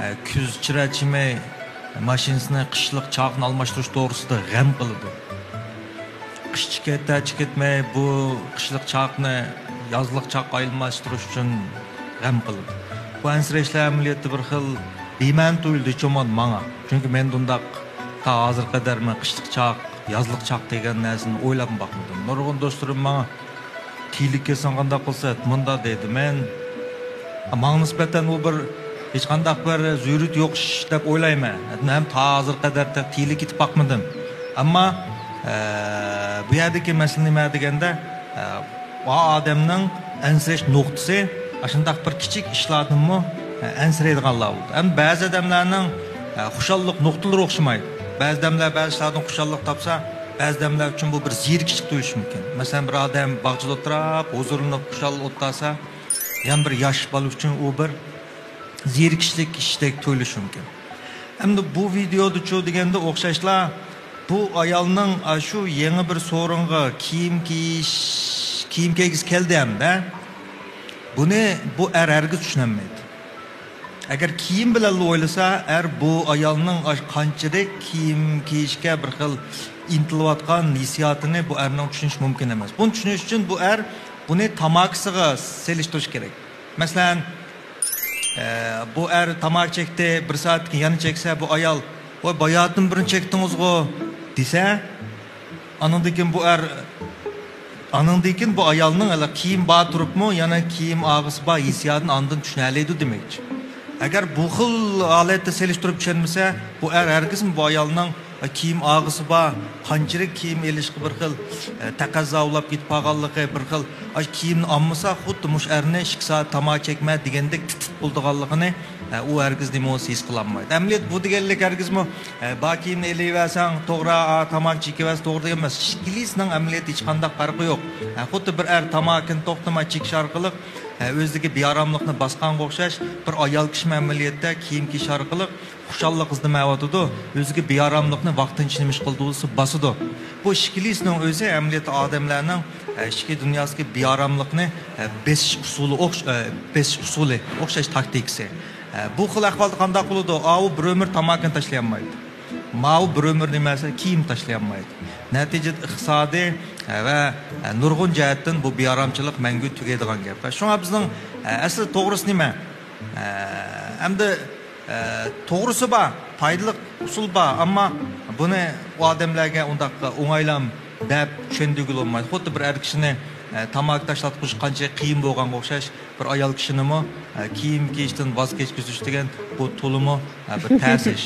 ئە، كۈز چىراي چىمەي ماشىنىسىنى قىشلىق چاقنى ئالماشتۇرۇش توغرىسىدا غەم قىلىدۇ. قىش چىقىپ كەتتى، چىقىپ كەتمەي، بۇ قىشلىق چاقنى يازلىق چاققا ئايلانماشتۇرۇش ئۈچۈن غەم قىلىدۇ. بۇ ئەنسىرەشلەر ئەمەلىيەتتە بىر خىل بىمەنە تۇيۇلدى، چومان ماڭا. چۈنكى مەن بۇنداق تا ھازىرغا قەدەر مەن قىشلىق چاق، يازلىق چاق دېگەن نەرسىنى ئويلاپمۇ باقمىدىم. نۇرغۇن دوستلىرىم ماڭا تىيىلىپ كەتسەڭ قانداق قىلىسەن؟ مۇنداق دەيدۇ. مەن، ماڭا نىسبەتەن ئۇ بىر، ھېچقانداق بىر زۆرۈرىيىتى يوق ئىش دەپ ئويلايمەن. ھەم تا ھازىرغا قەدەر تە-، تىيىلىپ كېتىپ باقمىدىم. ئەمما، ئە، بۇ يەردىكى مەسىلە نېمە دېگەندە، ئە، ئۇ ئادەمنىڭ ئەنسىرەش نۇقتىسى ئاشۇنداق بىر كىچىك ئىشلاردىنمۇ، ئە، ئەنسىرەيدىغانلار بولىدۇ. ھەم بەزى ئادەملەرنىڭ، ئە، خۇشاللىق نۇقتىلىرى ئوخشىمايدۇ. بەزى ئادەملەر بەزى ئىشلاردىن خۇشاللىق تاپسا، بەزى ئادەملەر ئۈچۈن بۇ بىر زېرىكىشلىك تۇيۇلۇشى مۇمكىن. مەسىلەن، بىر ئادەم باغچىدا ئولتۇراپ، ھۇزۇرلىنىپ، خۇشال ئولتۇرسا، يەنە بىر ياش بالا ئۈچۈن ئۇ بىر زېرىكىشلىك ئىشتەك تۇيۇلۇشى مۇمكىن. ئەمدى بۇ ۋىدېئودىچۇ دېگەندە ئوخشاشلا، بۇ ئايالنىڭ ئاشۇ يېڭى بىر سورۇنغا كىيىم كىيىش، كىيىم كىيگۈسى كەلدى ھەمدە بۇنى بۇ ئەر ھەرگىز چۈشىنەلمەيدۇ. ئەگەر كىيىم بىلەنلا ئويلىسا، ئەر بۇ ئايالنىڭ ئاش-، قانچىلىك كىيىم كىيىشكە بىر خىل ئىنتىلىۋاتقان ھېسسىياتىنى بۇ ئەرنىڭ چۈشىنىشى مۇمكىن ئەمەس. بۇنى چۈشىنىش ئۈچۈن بۇ ئەر بۇنى تاماكىسىغا سېلىشتۇرۇش كېرەك. مەسىلەن، ئە، بۇ ئەر تاماكا چەكتى، بىر سائەتتىن كېيىن يەنە چەكسە، بۇ ئايال، «ۋاي، باياتىن بىرنى چەكتىڭىزغۇ؟» دېسە، ئانىڭدىن كېيىن بۇ ئەر، ئانىڭدىن كېيىن بۇ ئايالنىڭ ھېلى كىيىم بار تۇرۇپمۇ، يەنە كىيىم ئالغۇسى بار ھېسسىياتىنى ئاندىن چۈشىنەلەيدۇ دېمەكچى. ئەگەر بۇ خىل ھالەتتە سېلىشتۇرۇپ چۈشەنمىسە، بۇ ئەر ھەرگىزمۇ بۇ ئايالنىڭ كىيىم ئالغۇسى بار، قانچىلىك كىيىم ئېلىشقا بىر خىل، ئە، تەقەززا ئۇلاپ كېتىپ قالغانلىقى، بىر خىل، ئاش كىيىمنى ئالمىسا، خۇددى مۇشۇ ئەرنى ئىككى سائەت تاماكا چەكمە دېگەندەك تىت-تىت بولىدىغانلىقىنى، ئە، ئۇ ھەرگىز نېمە بولسا ھېس قىلالمايدۇ. ئەمەلىيەت بۇ دېگەنلىك ھەرگىزمۇ، ئە، بار كىيىمنى ئېلىۋەرسەڭ توغرا، ئا، تاماكا چېكىۋەرسە توغرا دېگەن ئەمەس. ئىككىلىسىنىڭ ئەمەلىيەتتە ھېچقانداق پەرقى يوق. ئە، خۇددى بىر ئەر تاماكىنى توختىماي چېكىش ئارقىلىق، ئە، ئۆزىدىكى بىئاراملىقنى باسقانغا ئوخشاش، بىر ئايال كىشىمۇ ئەمەلىيەتتە كىيىم كىيىش ئارقىلىق خۇشاللىق ئىزدىمەيۋاتىدۇ، ئۆزىگە بىئاراملىقنى ۋاقتىنچە نېمە ئىش قىلىدۇ دېسە باسىدۇ. بۇ ئىككىلىسىنىڭ ئۆزى ئەمەلىيەتتە ئادەملەرنىڭ، ئە، ئىچكى دۇنياسىدىكى بىئاراملىقنى، ئە، بېسىش ئۇسۇلى ئوخش-، ئە، بېسىش ئۇسۇلى، ئوخشاش تاكتىكىسى. ئە، بۇ خىل ئەھۋالدا قانداق بولىدۇ؟ ئاۋۇ بىر ئۆمۈر تاماكىنى تاشلىيالمايدۇ. ماۋۇ بىر ئۆمۈر نېمە دېسە، كىيىم تاشلىيالمايدۇ. نەتىجىدە ئىقتىسادىي، ئە، ۋە، ئە، نۇرغۇن جەھەتتىن بۇ بىئارامچىلىق مەڭگۈ تۈگەيدىغان گەپ. شۇڭا بىزنىڭ، ئە، ئەسلى توغرىسى نېمە؟ ئە، ئەمدى، ئە، توغرىسى بار، پايدىلىق ئۇسۇل بار، ئەمما بۇنى ئۇ ئادەملەرگە ئۇنداق ئوڭايلام دەپ چۈشەندۈرگىلى بولمايدۇ. خۇددى بىر ئەر كىشىنى، ئە، تاماكا تاشلاتقۇچ قانچە قىيىن بولغانغا ئوخشاش، بىر ئايال كىشىنىمۇ، ئە، كىيىم كىيىشتىن ۋاز كەچكۈزۈش دېگەن بۇ تولىمۇ، ئە، بىر تەس ئىش.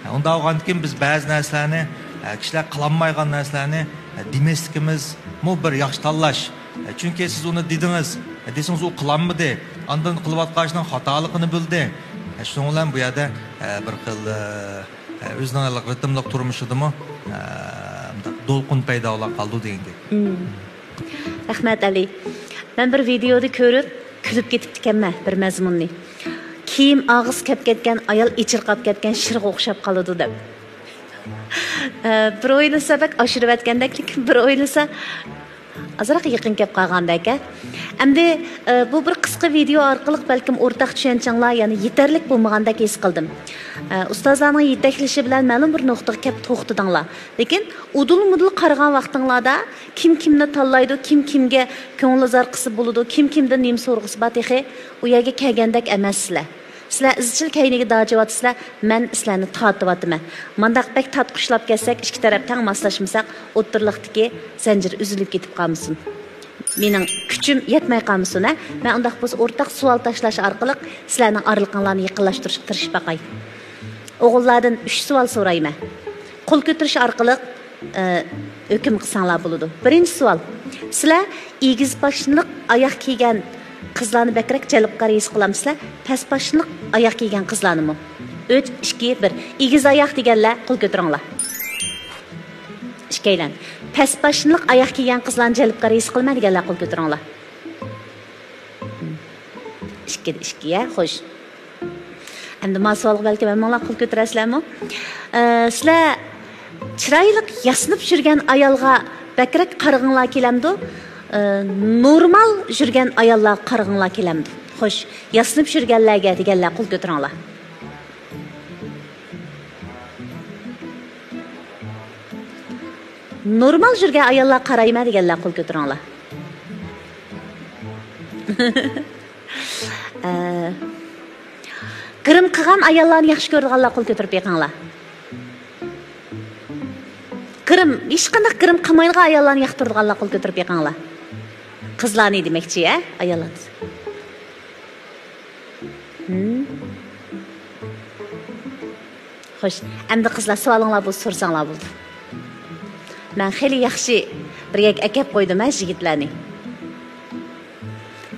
ئە، ئۇنداق بولغاندىكىن بىز بەزى نەرسىلەرنى، ئە، كىشىلەر قىلالمايدىغان نەرسىلەرنى، ئە، دېمەسلىكىمىزمۇ بىر ياخشى تاللاش. ئە، چۈنكى سىز ئۇنى دېدىڭىز، ئە، دېسىڭىز ئۇ قىلالمىدى. ئاندىن قىلىۋاتقان ئىشىنىڭ خاتالىقىنى بىلدى. ئە، شۇنىڭ بىلەن بۇ يەردە، ئە، بىر خىل، ئە، ئە، ئۆزىنىڭ ھېلىقى رىتىملىق تۇرمۇشىدىمۇ، ئە، مۇنداق دولقۇن پەيدا بولا قالىدۇ دېگەن گەپ. مم. رەھمەت، ئەلى. مەن بىر ۋىدېئودا كۆرۈپ، كۈلۈپ كېتىپتىكەنمەن بىر مەزمۇننى. كىيىم ئالغۇسى كەپ كەتكەن ئايال ئېچىرقاپ كەتكەن شىرغا ئوخشاپ قالىدۇ دەپ. ئە، بىر ئويلىسا بەك ئاشۇرۇۋەتكەندەك، لېكىن بىر ئويلىسا ئازراق يېقىن كەپ قالغاندەك، ھە؟ ئەمدى، ئە، بۇ بىر قىسقا ۋىدېئو ئارقىلىق بەلكىم ئورتاق چۈشەنچەڭلار يەنە يېتەرلىك بولمىغاندەك ھېس قىلدىم. ئە، ئۇستازلارنىڭ يېتەكلىشى بىلەن مەلۇم بىر نۇقتىغا كەپ توختىدىڭلار. لېكىن ئۇدۇل-مۇدۇل قارىغان ۋاقتىڭلاردا كىم كىمنى تاللايدۇ، كىم كىمگە كۆڭۈل ئازارتقۇسى بولىدۇ، كىم كىمدىن نېمە سورىغۇسى بار، تېخى ئۇ يەرگە كەلگەندەك ئەمەسسىلەر. سىلەر ئىزچىل كەينىگە داجىۋاتىسىلەر، مەن سىلەرنى تارتىۋاتىمەن. مانداق بەك تارتقۇشلاپ كەتسەك، ئىككى تەرەپ تەڭ ماسلاشمىساق، ئوتتۇرىلىقتىكى زەنجىر ئۈزۈلۈپ كېتىپ قالمىسۇن. مېنىڭ كۈچۈم يەتمەي قالمىسۇن، ھە؟ مەن ئۇنداق بولسا ئورتاق سوئال تاشلاش ئارقىلىق سىلەرنىڭ ئارىلىقىڭلارنى يېقىنلاشتۇرۇشقا تىرىشىپ باقاي. ئوغۇللاردىن ئۈچ سوئال سورايمەن. قول كۆتۈرۈش ئارقىلىق، ئە، ھۆكۈم قىلساڭلار بولىدۇ. بىرىنچى سوئال. سىلەر ئېگىز پاشنىلىق ئاياق كىيگەن قىزلارنى بەكرەك جەلپكار ھېس قىلامسىلەر، پەس پاشنىلىق ئاياق كىيگەن قىزلارنىمۇ؟ ئۈچ، ئىككى، بىر. ئېگىز ئاياق دېگەنلەر قول كۆتۈرۈڭلار. ئىككىيلەن. پەس پاشنىلىق ئاياق كىيگەن قىزلارنى جەلپكار ھېس قىلىمەن دېگەنلەر قول كۆتۈرۈڭلار. ئىككىدە ئىككى، ھە؟ خوش. ئەمدى ما سوئالغا بەلكىم ھەممىڭلار قول كۆتۈرەرسىلەرمۇ؟ ئە، سىلەر چىرايلىق ياسىنىپ يۈرگەن ئايالغا بەكرەك قارىغىڭلار كېلەمدۇ؟ ئە، نورمال يۈرگەن ئاياللارغا قارىغىڭلار كېلەمدۇ؟ خوش، ياسىنىپ يۈرگەنلەرگە دېگەنلەر قول كۆتۈرۈڭلار. نورمال يۈرگەن ئاياللارغا قارايمەن دېگەنلەر قول كۆتۈرۈڭلار. ئە، گىرىم قىلغان ئاياللارنى ياخشى كۆرىدىغانلار قول كۆتۈرۈپ بېقىڭلار. گىرىم، ھېچقانداق گىرىم قىلمايدىغان ئاياللارنى ياقتۇرىدىغانلار قول كۆتۈرۈپ بېقىڭلار. قىزلارنى دېمەكچى، ھە؟ ئاياللار. ھىم. خوش، ئەمدى قىزلار سوئالىڭلار بولسا سورىساڭلار بولىدۇ. مەن خېلى ياخشى بىر يەرگە ئەكەپ قويدۇم ھە يىگىتلەرنى.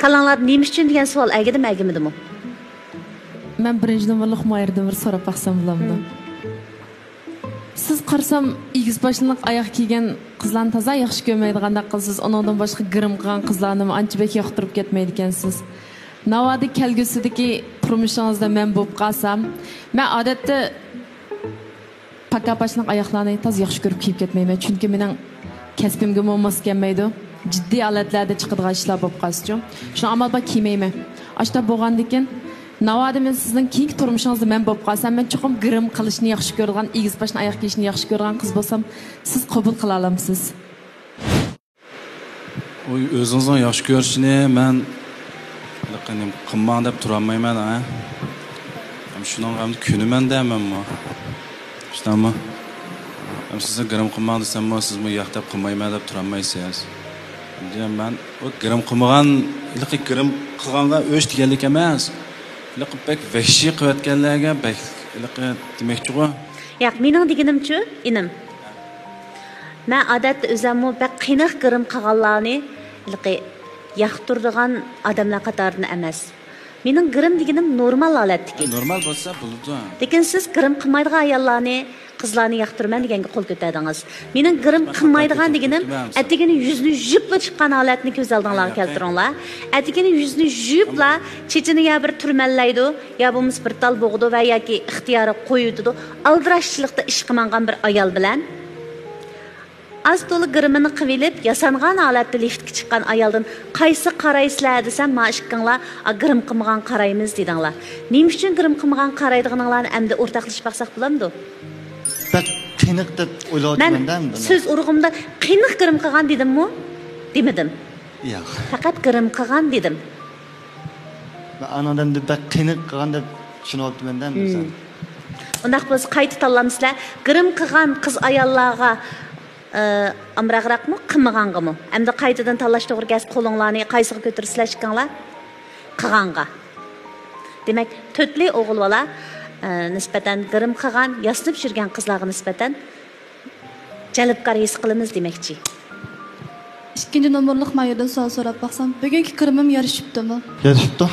كاللاڭلاردا نېمە ئۈچۈن دېگەن سوئال ئەگىدىمۇ، ئەگىمىدىمۇ؟ مەن بىرىنچى نومۇرلۇق مايردىن بىر سوراپ باقسام بولامدۇ؟ ھىم. سىز قارىسام ئېگىز پاشنىلىق ئاياق كىيگەن قىزلارنى تازا ياخشى كۆرمەيدىغاندەك قىلىسىز، ئۇنىڭدىن باشقا گىرىم قىلغان قىزلارنىمۇ ئانچە بەك ياقتۇرۇپ كەتمەيدىكەنسىز. ناۋادا كەلگۈسىدىكى تۇرمۇشىڭىزدا مەن بولۇپ قالسام، مەن ئادەتتە پاكا پاشنىلىق ئاياقلارنى تازا ياخشى كۆرۈپ كىيىپ كەتمەيمەن، چۈنكى مېنىڭ كەسپىمگىمۇ ماس كەلمەيدۇ. جىددىي ھالەتلەردە چىقىدىغان ئىشلار بولۇپ قالسىچۇ، شۇڭا ئامال بار كىيمەيمەن. ئاشۇنداق بولغاندىكىن ناۋادا مەن سىزنىڭ كېيىنكى تۇرمۇشىڭىزدا مەن بولۇپ قالسام، مەن چوقۇم گىرىم قىلىشنى ياخشى كۆرىدىغان، ئېگىز پاشنى ئاياغ كىيىشنى ياخشى كۆرىدىغان قىز بولسام، سىز قوبۇل قىلالامسىز؟ ئۇ ئۆزىڭىزنىڭ ياخشى كۆرۈشىنى مەن ھېلىقى نېمە قىلماڭ دەپ تۇرالمايمەن، ھە؟ ھەم شۇنىڭغا ھەم كۆنىمەن-دە مەنمۇ. شۇنداقمۇ؟ ھەم سىزنى گىرىم قىلماڭ دېسەممۇ، سىزمۇ ياق دەپ قىلمايمەن دەپ تۇرالمايسىز. ئەمدى مەن ئۇ گىرىم قىلمىغان، ھېلىقى گىرىم قىلغانغا ئۆچ دېگەنلىك ئەمەس. ھېلىقى بەك ۋەھشىي قىلىۋەتكەنلەرگە بەك ھېلىقى دېمەكچىغۇ. ياق، مېنىڭ دېگىنىمچۇ، ئىنىم. مەن ئادەتتە ئۆزەممۇ بەك قېنىق گىرىم قىلغانلارنى ھېلىقى ياقتۇرىدىغان ئادەملەر قاتارىدىن ئەمەس. مېنىڭ گىرىم دېگىنىم نورمال ھالەتتىكى. نورمال بولسا بولىدۇ. لېكىن سىز گىرىم قىلمايدىغان ئاياللارنى، قىزلارنى ياقتۇرىمەن دېگەنگە قول كۆتەردىڭىز. مېنىڭ گىرىم قىلمايدىغان دېگىنىم، ئەتىگىنى يۈزىنى يۇيۇپلا چىققان ھالەتنى كۆز ئالدىڭلارغا كەلتۈرۈڭلار. ئەتىگىنى يۈزىنى يۇيۇپلا، چېچىنى يا بىر تۈرمەللەيدۇ، يا بولمىسا بىر تال بوغىدۇ ۋە ياكى ئىختىيارى قويۇۋېتىدۇ. ئالدىراشچىلىقتا ئىشقا ماڭغان بىر ئايال بىلەن ئاز تولا گىرىمىنى قىلىۋېلىپ، ياسانغان ھالەتتە لىفتكە چىققان ئايالدىن قايسىغا قارايسىلەر دېسەم، ما ئىككىڭلار، «ئا، گىرىم قىلمىغان قارايمىز» دېدىڭلار. نېمە ئۈچۈن گىرىم قىلمىغان قارايدىغىنىڭلارنى ئەمدى ئورتاقلىشىپ باقساق بولامدۇ؟ بەك قېنىق دەپ مەن ئويلاۋاتىمەن-دە ئەمدى. سۆز ئۇرغۇمدا قېنىق گىرىم قىلغان دېدىممۇ؟ دېمىدىم. ياق. پەقەت گىرىم قىلغان دېدىم. مەن ئانىڭدىن بەك قېنىق قىلغان دەپ چۈشىنىۋاپتىمەن-دە ئەمدى سەن. ئۇنداق بولسا قايتا تاللامسىلەر. گىرىم قىلغان قىز ئاياللارغا، ئى، ئامراقراقمۇ، قىلمىغانغىمۇ؟ ئەمدى قايتىدىن تاللاش توغرا كەلسە قولۇڭلارنى قايسىغا كۆتۈرىسىلەر ئىككىڭلار؟ قىلغانغا. دېمەك، تۆتلى ئوغۇل بالا، ئى، نىسبەتەن گىرىم قىلغان، ياسىنىپ يۈرگەن قىزلارغا نىسبەتەن جەلپكار ھېس قىلىمىز دېمەكچى. ئىككىنچى نومۇرلۇق مايىردىن سوئال سوراپ باقسام، بۈگۈنكى گىرىمىم يارىشىپتۇمۇ؟ يارىشىپتۇ.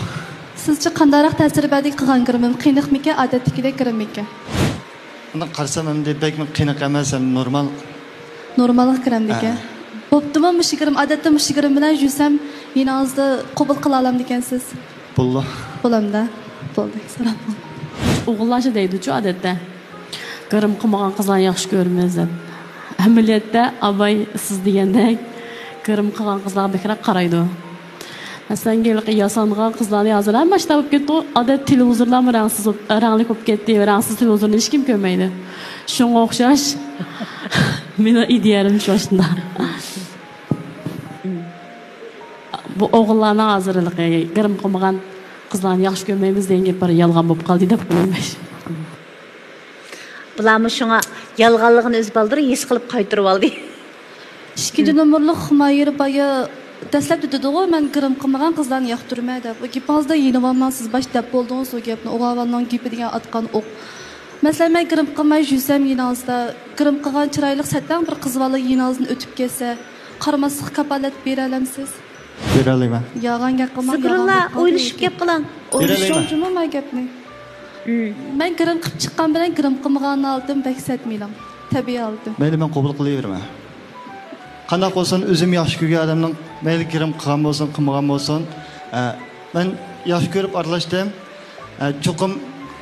سىزچە قانداقراق تەسىر بەردى قىلغان گىرىمىم؟ قېنىقمىكەن، ئادەتتىكىدەك گىرىممىكەن؟ ئۇنداق قارىسام ئەمدى بەكمۇ قېنىق ئەمەس، ئەمدى نورمال. نورماللىق گىرىمدىكەن. ھە. بوپتۇمۇ مۇشۇ گىرىم؟ ئادەتتە مۇشۇ گىرىم بىلەن يۈرسەم، يېنىڭىزدا قوبۇل قىلالامدىكەنسىز؟ بولىدۇ. بولامدا. بولدى، سالام. ئوغۇللارچە دەيدۇچۇ ئادەتتە. گىرىم قىلمىغان قىزلارنى ياخشى كۆرىمىز دەپ. ئەمەلىيەتتە ئاباي سىز دېگەندەك گىرىم قىلغان قىزلارغا بەكرەك قارايدۇ. مەسىلەن، ھېلىقى ياسانغان قىزلارنى ھازىر ھەممە ئىشتا بولۇپ كەتتى. ئادەت تېلېۋىزورلارمۇ رەڭسىز بولۇپ، رەڭلىك بولۇپ كەتتى. رەڭسىز تېلېۋىزورنى ھېچكىم كۆرمەيدۇ. شۇڭا ئوخشاش مېنىڭ ئىدىيەم شۇ ئاشۇنداق. بۇ ئوغۇللارنىڭ ھازىر ھېلىقى گىرىم قىلمىغان قىزلارنى ياخشى كۆرمەيمىز دېگەن گەپلىرى يالغان بولۇپ قالدى دەپ قويۇڭ. بۇلارمۇ شۇڭا يالغانلىقىنى ئۆزى بالدۇر ھېس قىلىپ قايتۇرۇۋالدى. ئىككىنچى نومۇرلۇق خۇمايىر بايا دەسلەپتە دېدىغۇ، مەن گىرىم قىلمىغان قىزلارنى ياقتۇرىمەن دەپ. ئۇ گېپىڭىزدە يېنىۋالماڭ، سىز باشتا دەپ بولدىڭىز ئۇ گەپنى، ئوغۇل بالىنىڭ گېپى دېگەن ئاتقان ئوق. مەسىلەن، مەن گىرىم قىلماي يۈرسەم يېنىڭىزدا، گىرىم قىلغان چىرايلىق سەتەڭ بىر قىز بالا يېنىڭىزدىن ئۆتۈپ كەتسە، قارىماسلىققا كاپالەت بېرەلەمسىز؟ بېرەلەيمەن. يالغان گەپ قىلماڭ، زىكرۇللا، يالغان گەپ قىلماڭ. ئويلىشىپ گەپ قىلىڭ. بېرەلەيمەن. چۈشەنچىمۇ مەن گەپنى. مم. مەن گىرىم قىلىپ چىققان بىلەن گىرىم قىلمىغان ھالىتىم بەك سەت مېنىڭ. تەبىئىي ھالىتىم. مەيلى، مەن قوبۇل قىلىۋېرىمەن. قانداق بولسۇن، ئۆزۈم ياخشى كۆرگەن ئادەمنىڭ مەيلى گىرىم قىلغان بولسۇن، قىلمىغان بولسۇن، ئە، مەن ياخشى كۆرۈپ ئارىلاشتىم. ئە، چوقۇم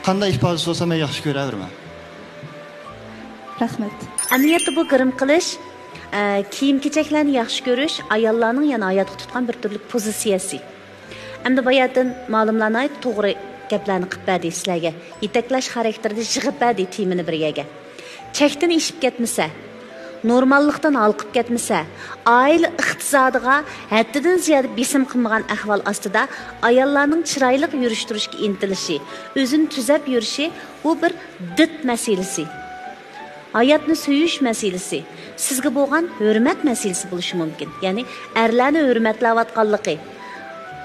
قانداق ئىپادىسى بولسا، مەن ياخشى كۆرەۋېرىمەن. رەھمەت. ئەمەلىيەتتە بۇ گىرىم قىلىش، ئە، كىيىم-كېچەكلەرنى ياخشى كۆرۈش ئاياللارنىڭ يەنە ھاياتقا تۇتقان بىر تۈرلۈك پوزىتسىيەسى. ئەمدى باياتىن مالىملار ناھايىتى توغرا گەپلەرنى قىلىپ بەردى سىلەرگە. يېتەكلەش خاراكتېرىدە يىغىپ بەردى تېمىنى بىر يەرگە. چەكتىن ئېشىپ كەتمىسە، نورماللىقتىن ھالقىپ كەتمىسە، ئائىلە ئىقتىسادىغا ھەددىدىن زىيادە بېسىم قىلمىغان ئەھۋال ئاستىدا ئاياللارنىڭ چىرايلىق يۈرۈش-تۇرۇشقا ئىنتىلىشى، ئۆزىنى تۈزەپ يۈرۈشى، بۇ بىر دىت مەسىلىسى. ھاياتنى سۆيۈش مەسىلىسى، سىزگە بولغان ھۆرمەت مەسىلىسى بولۇشى مۇمكىن. يەنى ئەرلەرنى ھۆرمەتلەۋاتقانلىقى،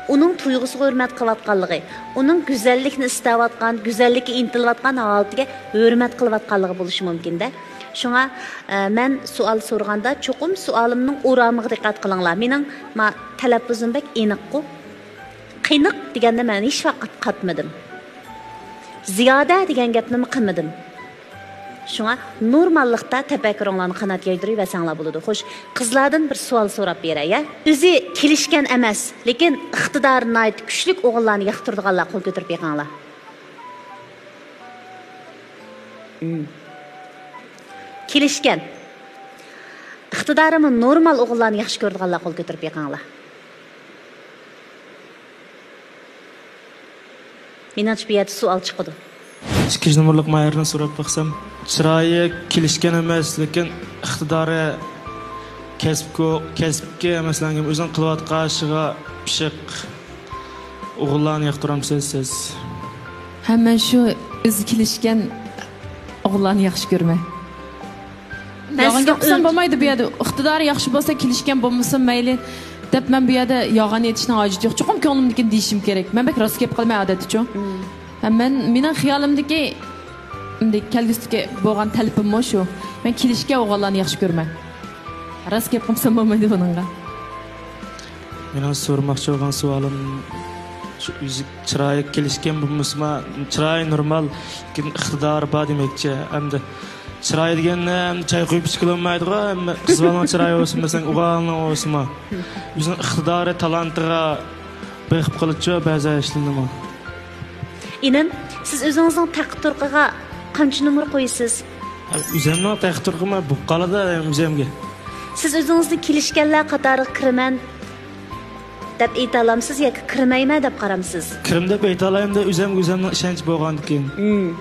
ئۇنىڭ تۇيغۇسىغا ھۆرمەت قىلىۋاتقانلىقى، ئۇنىڭ گۈزەللىكنى ئىستەۋاتقان، گۈزەللىككە ئىنتىلىۋاتقان ھالىتىگە ھۆرمەت قىلىۋاتقانلىقى بولۇشى مۇمكىن-دە. شۇڭا، ئە، مەن سوئال سورىغاندا چوقۇم سوئالىمنىڭ ئورامىغا دىققەت قىلىڭلار. مېنىڭ ما تەلەپپۇزۇم بەك ئېنىققۇ. قېنىق دېگەندە مەن ھېچ ۋاقىت قاتمىدىم. زىيادە دېگەن گەپنىمۇ قىلمىدىم. شۇڭا نورماللىقتا تەپەككۇرۇڭلارنى قانات يايدۇرۇۋەرسەڭلار بولىدۇ. خوش، قىزلاردىن بىر سوئال سوراپ بېرەي، يا؟ ئۆزى كېلىشكەن ئەمەس، لېكىن ئىقتىدارى ناھايىتى كۈچلۈك ئوغۇللارنى ياقتۇرىدىغانلار قول كۆتۈرۈپ بېقىڭلار. مم. كېلىشكەن. ئىقتىدارىمۇ نورمال ئوغۇللارنى ياخشى كۆرىدىغانلار قول كۆتۈرۈپ بېقىڭلار. مېنىڭچە، بۇ يەردە سوئال چىقىدۇ. ئىككىنچى نومۇرلۇق ماھىرنى سوراپ باقسام، چىرايى كېلىشكەن ئەمەس، لېكىن ئىقتىدارى، كەسپكە، كەسپكە مەسىلەن، ئۆزىنىڭ قىلىۋاتقان ئىشىغا پىششىق ئوغۇللارنى ياقتۇرامسىز سىز؟ ھە، مەن شۇ ئۆزى كېلىشكەن ئوغۇللارنى ياخشى كۆرىمەن. مەن يالغان سىزنىڭ گەپ قىلسام ئۆز- بولمايدۇ بۇ يەردە. ئىقتىدارى ياخشى بولسا، كېلىشكەن بولمىسا مەيلى دەپ، مەن بۇ يەردە يالغان ئېيتىشنىڭ ھاجىتى يوق. چوقۇم كۆڭلۈمدىكىنى دېيىشىم كېرەك. مەن بەك راست گەپ قىلىمەن ئادەتتىچۇ. مم. ھە، مەن، مېنىڭ خىيالىمدىكى، ئەمدى كەلگۈسىدىكى بولغان تەلىپىممۇ شۇ. مەن كېلىشكەن ئوغۇللارنى ياخشى كۆرىمەن. راست گەپ قىلمىسام بولمايدۇ بۇنىڭغا. مېنىڭ سورىماقچى بولغان سوئالىم شۇ، ئۆزى چىرايى كېلىشكەن بولمىسىمۇ، چىرايى نورمال، لېكىن ئىقتىدارى بار دېمەكچى. ئەمدى چىراي دېگەننى ئەمدى چاي قۇيۇپ ئىچكىلى بولمايدىغۇ، ھەممە قىز بالىنىڭ چىرايى بولسۇن، مەسىلەن، ئوغۇل بالىنىڭ بولسىمۇ. ئۆزىنىڭ ئىقتىدارى، تالانتىغا بېقىپ قېلىدىچۇ بەزى ئىشلىرىنىمۇ. ئىنىم، سىز ئۆزىڭىزنىڭ تەقدىر تۇرقىغا قانچە نومۇر قويىسىز؟ ئۆزۈمنىڭ تەقدىر تۇرقىمۇ بولۇپ قالىدۇ ئۆزۈمگە. سىز ئۆزىڭىزنى كېلىشكەنلەر قاتارىغا كىرىمەن دەپ ئېيتالامسىز ياكى كىرمەيمەن دەپ قارامسىز؟ كىرىمەن دەپ ئېيتالايمەن-دە، ئۆزۈمگە ئۆزۈمنىڭ ئىشەنچى بولغاندىكىن. مم.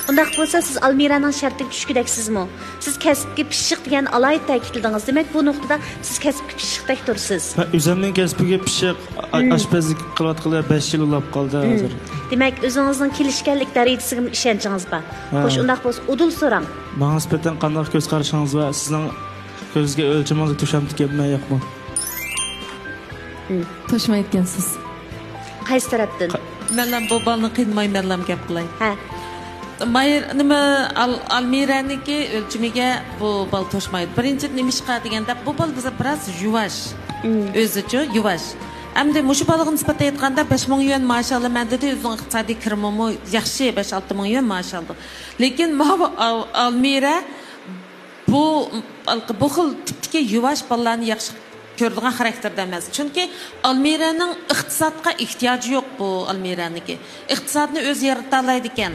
ئۇنداق بولسا، سىز ئالمىرانىڭ شەرتىگە چۈشكۈدەكسىزمۇ؟ سىز كەسىپكە پىششىق دېگەننى ئالاھىدە تەكىتلىدىڭىز. دېمەك، بۇ نۇقتىدا سىز كەسىپكە پىششىقتەك تۇرىسىز. مەن ئۆزۈمنىڭ كەسپىگە پىششىق، ئا-، مم. ئاشپەزلىك قىلىۋاتقىلى بەش يىل بولاپ قالدى مم. ھازىر. دېمەك، ئۆزىڭىزنىڭ كېلىشكەنلىك دەرىجىسىگىمۇ ئىشەنچىڭىز بار. ھە. خوش، ئۇنداق بولسا، ئۇدۇل سوراڭ. ماڭا نىسبەتەن قانداق كۆز قارىشىڭىز بار؟ سىزنىڭ كۆزىگە ئۆلچىمىڭىزگە توشامدىكەنمەن يوقمۇ؟ مم. توشمايدىكەنسىز. قايسى تەرەپتىن؟ مەنلەم بۇ بالىنى قىينىماي، مەنلەم گەپ قىلاي. ھە. ماير، نېمە، ئال-، ئالمىرەنىڭكى ئۆلچىمىگە بۇ بالا توشمايدۇ. بىرىنچىدىن، نېمىشقا دېگەندە، بۇ بالا بىز بىراز يۇۋاش. مم. ئۆزىچۇ يۇۋاش. ئەمدى مۇشۇ بالىغا نىسبەتەن ئېيتقاندا، بەش مىڭ يۈەن مائاش ئالىمەن دېدى، ئۆزىنىڭ ئىقتىسادىي كىرىمىمۇ ياخشى، بەش ئالتە مىڭ يۈەن مائاش ئالىدۇ. لېكىن ماۋۇ ئال-، ئالمىرە بۇ، بۇ خىل تىپتىكى يۇۋاش بالىلارنى ياخشى كۆرىدىغان خاراكتېردا ئەمەس. چۈنكى ئالمىرەنىڭ ئىقتىسادقا ئېھتىياجى يوق بۇ ئالمىرەنىڭكى. ئىقتىسادنى ئۆزى يارىتالايدىكەن.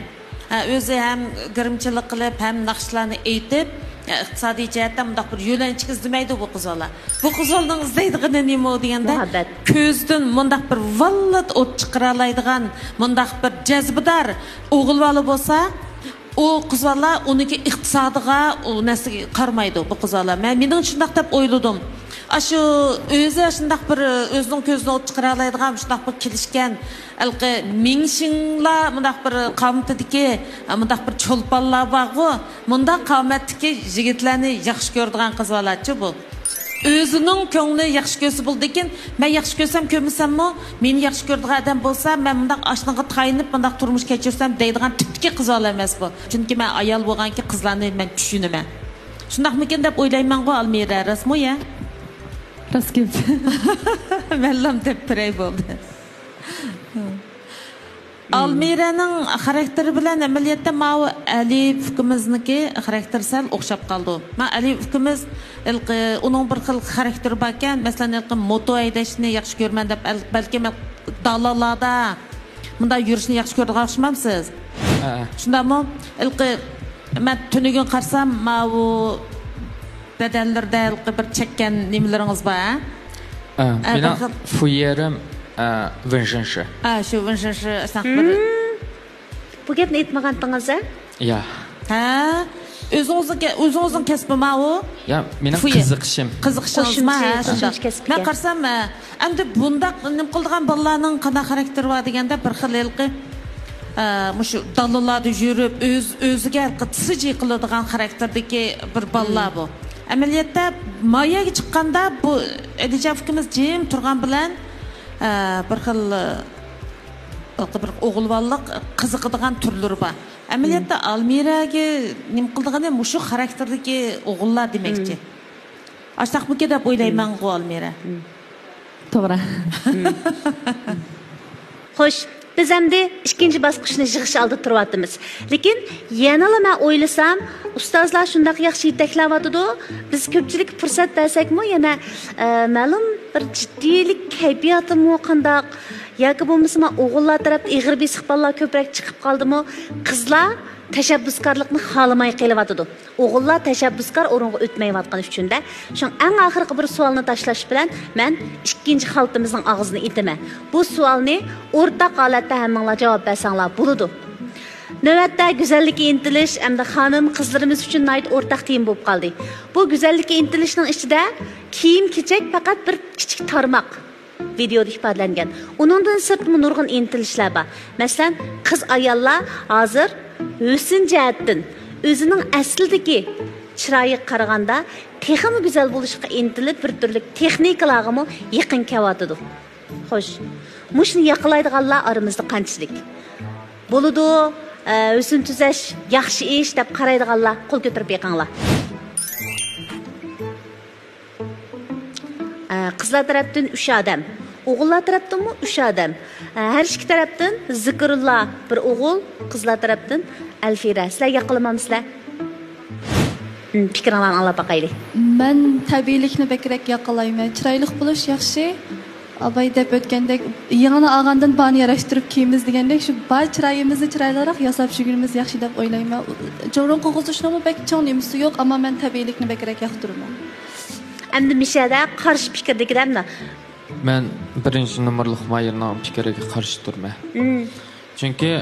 ھە، ئۆزى ھەم گىرىمچىلىك قىلىپ، ھەم ناخشىلارنى ئېيتىپ، ھە، ئىقتىسادىي جەھەتتە مۇنداق بىر يۆلەنچۈك ئىزدىمەيدۇ بۇ قىز بالا. بۇ قىز بالىنىڭ ئىزدەيدىغىنى نېمە دېگەندە، مۇھەببەت. كۆزىدىن مۇنداق بىر ۋاللىت ئوت چىقىرالايدىغان مۇنداق بىر جەزبىدار ئوغۇل بالا بولسا، ئۇ قىز بالا ئۇنىڭكى ئىقتىسادىغا، ئۇ نەرسىگە قارىمايدۇ بۇ قىز بالا. مەن، مېنىڭ شۇنداق دەپ ئويلىدىم. ئاشۇ ئۆزى شۇنداق بىر ئۆزىنىڭ كۆزىدىن ئوت چىقىرالايدىغان شۇنداق بىر كېلىشكەن، ھېلىقى مىڭشىڭلار مۇنداق بىر قامىتىدىكى، مۇنداق بىر چولپانلار بارغۇ، مۇنداق قامەتتىكى يىگىتلەرنى ياخشى كۆرىدىغان قىز بالاچۇ بۇ. ئۆزىنىڭ كۆڭلى ياخشى كۆرسە بولىدىكىن، مەن ياخشى كۆرسەم كۆرمىسەممۇ، مېنى ياخشى كۆرىدىغان ئادەم بولسا، مەن مۇنداق ئاشۇنىڭغا تايىنىپ، مۇنداق تۇرمۇش كەچۈرسەم دەيدىغان تىپتىكى قىز بالا ئەمەس بۇ. چۈنكى مەن ئايال بولغانكى قىزلارنى مەن چۈشىنىمەن. شۇنداقمىكىن دەپ ئويلايمەنغۇ، ئالمىرە، راستمۇ يا؟ راست گەپ. مەنلام دەپ بېرەي بولدى. ئالمىرەنىڭ خاراكتېرى بىلەن ئەمەلىيەتتە ماۋۇ ئەلى ئۇكىمىزنىڭكى خاراكتېرى سەل ئوخشاپ قالىدۇ. ما ئەلى ئۇكىمىز ھېلىقى، ئۇنىڭ بىر خىل خاراكتېرى باركەن، مەسىلەن، ھېلىقى موتو ھەيدەشنى ياخشى كۆرىمەن دەپ، بەل-، بەلكىم دالالاردا مۇنداق يۈرۈشنى ياخشى كۆرىدىغان ئوخشىمامسىز؟ ھە. شۇنداقمۇ؟ ھېلىقى مەن تۈنۈگۈن قارىسام، ماۋۇ بەدەنلىرىدە ھېلىقى بىر چەككەن نېمىلىرىڭىز بار، ھە؟ ھە، ئە، مېنىڭ بىر خىل فۇييەرىم، ئە، ۋېنشېنشى. ئە، شۇ ۋېنشېنشى ساق بىر. ھىم. بۇ گەپنى ئېيتمىغانتىڭىز، ھە؟ يا. ھە؟ ئۆزىڭىزنىڭ كە-، ئۆزىڭىزنىڭ كەسپىما ئۇ؟ يا، مېنىڭ فۇييەر. قىزىقىشىم. قىزىقىشىڭىزما؟ قوشۇمچە، ھە، شۇنداق. قوشۇمچە كەسىپكەن. مەن قارىسام، ئە، ئەمدى بۇنداق نېمە قىلىدىغان بالىلارنىڭ قانداق خاراكتېرى بار دېگەندە، بىر خىل ھېلىقى، ئە، مۇشۇ دالىلاردا يۈرۈپ، ئۆز-، ئۆزىگە ھېلىقى سىجى قىلىدىغان خاراكتېردىكى بىر بالىلار بۇ. ئەمەلىيەتتە، ما يەرگە چىققاندا بۇ ئەلىجان ئۇكىمىز جىم تۇرغان بىلەن، ئە، بىر خىل، ئە، بىر ئوغۇل بالىلىق قىزىقىدىغان تۈرلىرى بار. ئەمەلىيەتتە، ئالمىرەگە نېمە قىلىدىغىنى مۇشۇ خاراكتېردىكى ئوغۇللار دېمەكچى. ئاشتاقمىكى دەپ ئويلايمەنغۇ، ئالمىرە. توغرا. خوش، بىز ئەمدى ئىككىنچى باسقۇچنى يىغىش ئالدىدا تۇرۇۋاتىمىز. لېكىن يەنىلا مەن ئويلىسام، ئۇستازلار شۇنداق ياخشى يېتەكلەۋاتىدۇ. بىز كۆپچىلىككە پۇرسەت بەرسەكمۇ، يەنە، ئە، مەلۇم بىر جىددىيلىك كەيپىياتىمۇ قانداق، ياكى بولمىسا مانا ئوغۇللار تەرەپتە ئېغىر بېسىق بالىلار كۆپرەك چىقىپ قالدىمۇ؟ قىزلار تەشەببۇسكارلىقنى خالىماي قېلىۋاتىدۇ. ئوغۇللار تەشەببۇسكار ئورۇنغا ئۆتمەيۋاتقان ئۈچۈندە، شۇڭا ئەڭ ئاخىرقى بىر سوئالنى تاشلاش بىلەن مەن ئىككىنچى خالتىمىزنىڭ ئاغزىنى ئېتىمەن. بۇ سوئالنى ئورتاق ھالەتتە ھەممىڭلار جاۋاب بەرسەڭلار بولىدۇ. نۆۋەتتە گۈزەللىككە ئىنتىلىش ئەمدى خانىم قىزلىرىمىز ئۈچۈن ناھايىتى ئورتاق تېما بولۇپ قالدى. بۇ گۈزەللىككە ئىنتىلىشنىڭ ئىچىدە كىيىم-كېچەك پەقەت بىر كىچىك تارماق. ۋىدېئودا ئىپادىلەنگەن. ئۇنىڭدىن سىرتمۇ نۇرغۇن ئىنتىلىشلار بار. مەسىلەن، قىز ئاياللار ھازىر ھۆسن جەھەتتىن ئۆزىنىڭ ئەسلىدىكى چىرايىغا قارىغاندا تېخىمۇ گۈزەل بولۇشقا ئىنتىلىپ، بىر تۈرلۈك تېخنىكىلارغىمۇ يېقىن كېلىۋاتىدۇ. خوش، مۇشۇنى ياقلايدىغانلار ئارىمىزدا قانچىلىك؟ بولىدۇ، ئە، ھۆسن تۈزەش ياخشى ئىش دەپ قارايدىغانلار قول كۆتۈرۈپ بېقىڭلار. ئە، قىزلار تەرەپتىن ئۈچ ئادەم، ئوغۇللار تەرەپتىنمۇ ئۈچ ئادەم. ئە، ھەر ئىككى تەرەپتىن زىكرۇللا بىر ئوغۇل، قىزلار تەرەپتىن ئەلفىرە. سىلەر ياقلىمامسىلەر؟ ھىم، پىكرىڭلارنى ئاڭلاپ باقايلى. مەن تەبىئىيلىكنى بەكرەك ياقلايمەن. چىرايلىق بولۇش ياخشى. ئاباي دەپ ئۆتكەندەك، يېڭىنى ئالغاندىن بارنى ياراشتۇرۇپ كىيىمىز دېگەندەك، شۇ بار چىرايىمىزنى چىرايلىقراق ياساپ يۈرگىنىمىز ياخشى دەپ ئويلايمەن. جۇڭرۇڭ قىلغۇزۇشنىڭمۇ بەك چوڭ نېمىسى يوق، ئەمما مەن تەبىئىيلىكنى بەكرەك ياقتۇرىمەن. ئەمدى مىشەدە قارشى پىكىردىكىدە ئەمدى. مەن بىرىنچى نومۇرلۇق مايرنىڭ پىكرىگە قارشى تۇرىمەن. مم. چۈنكى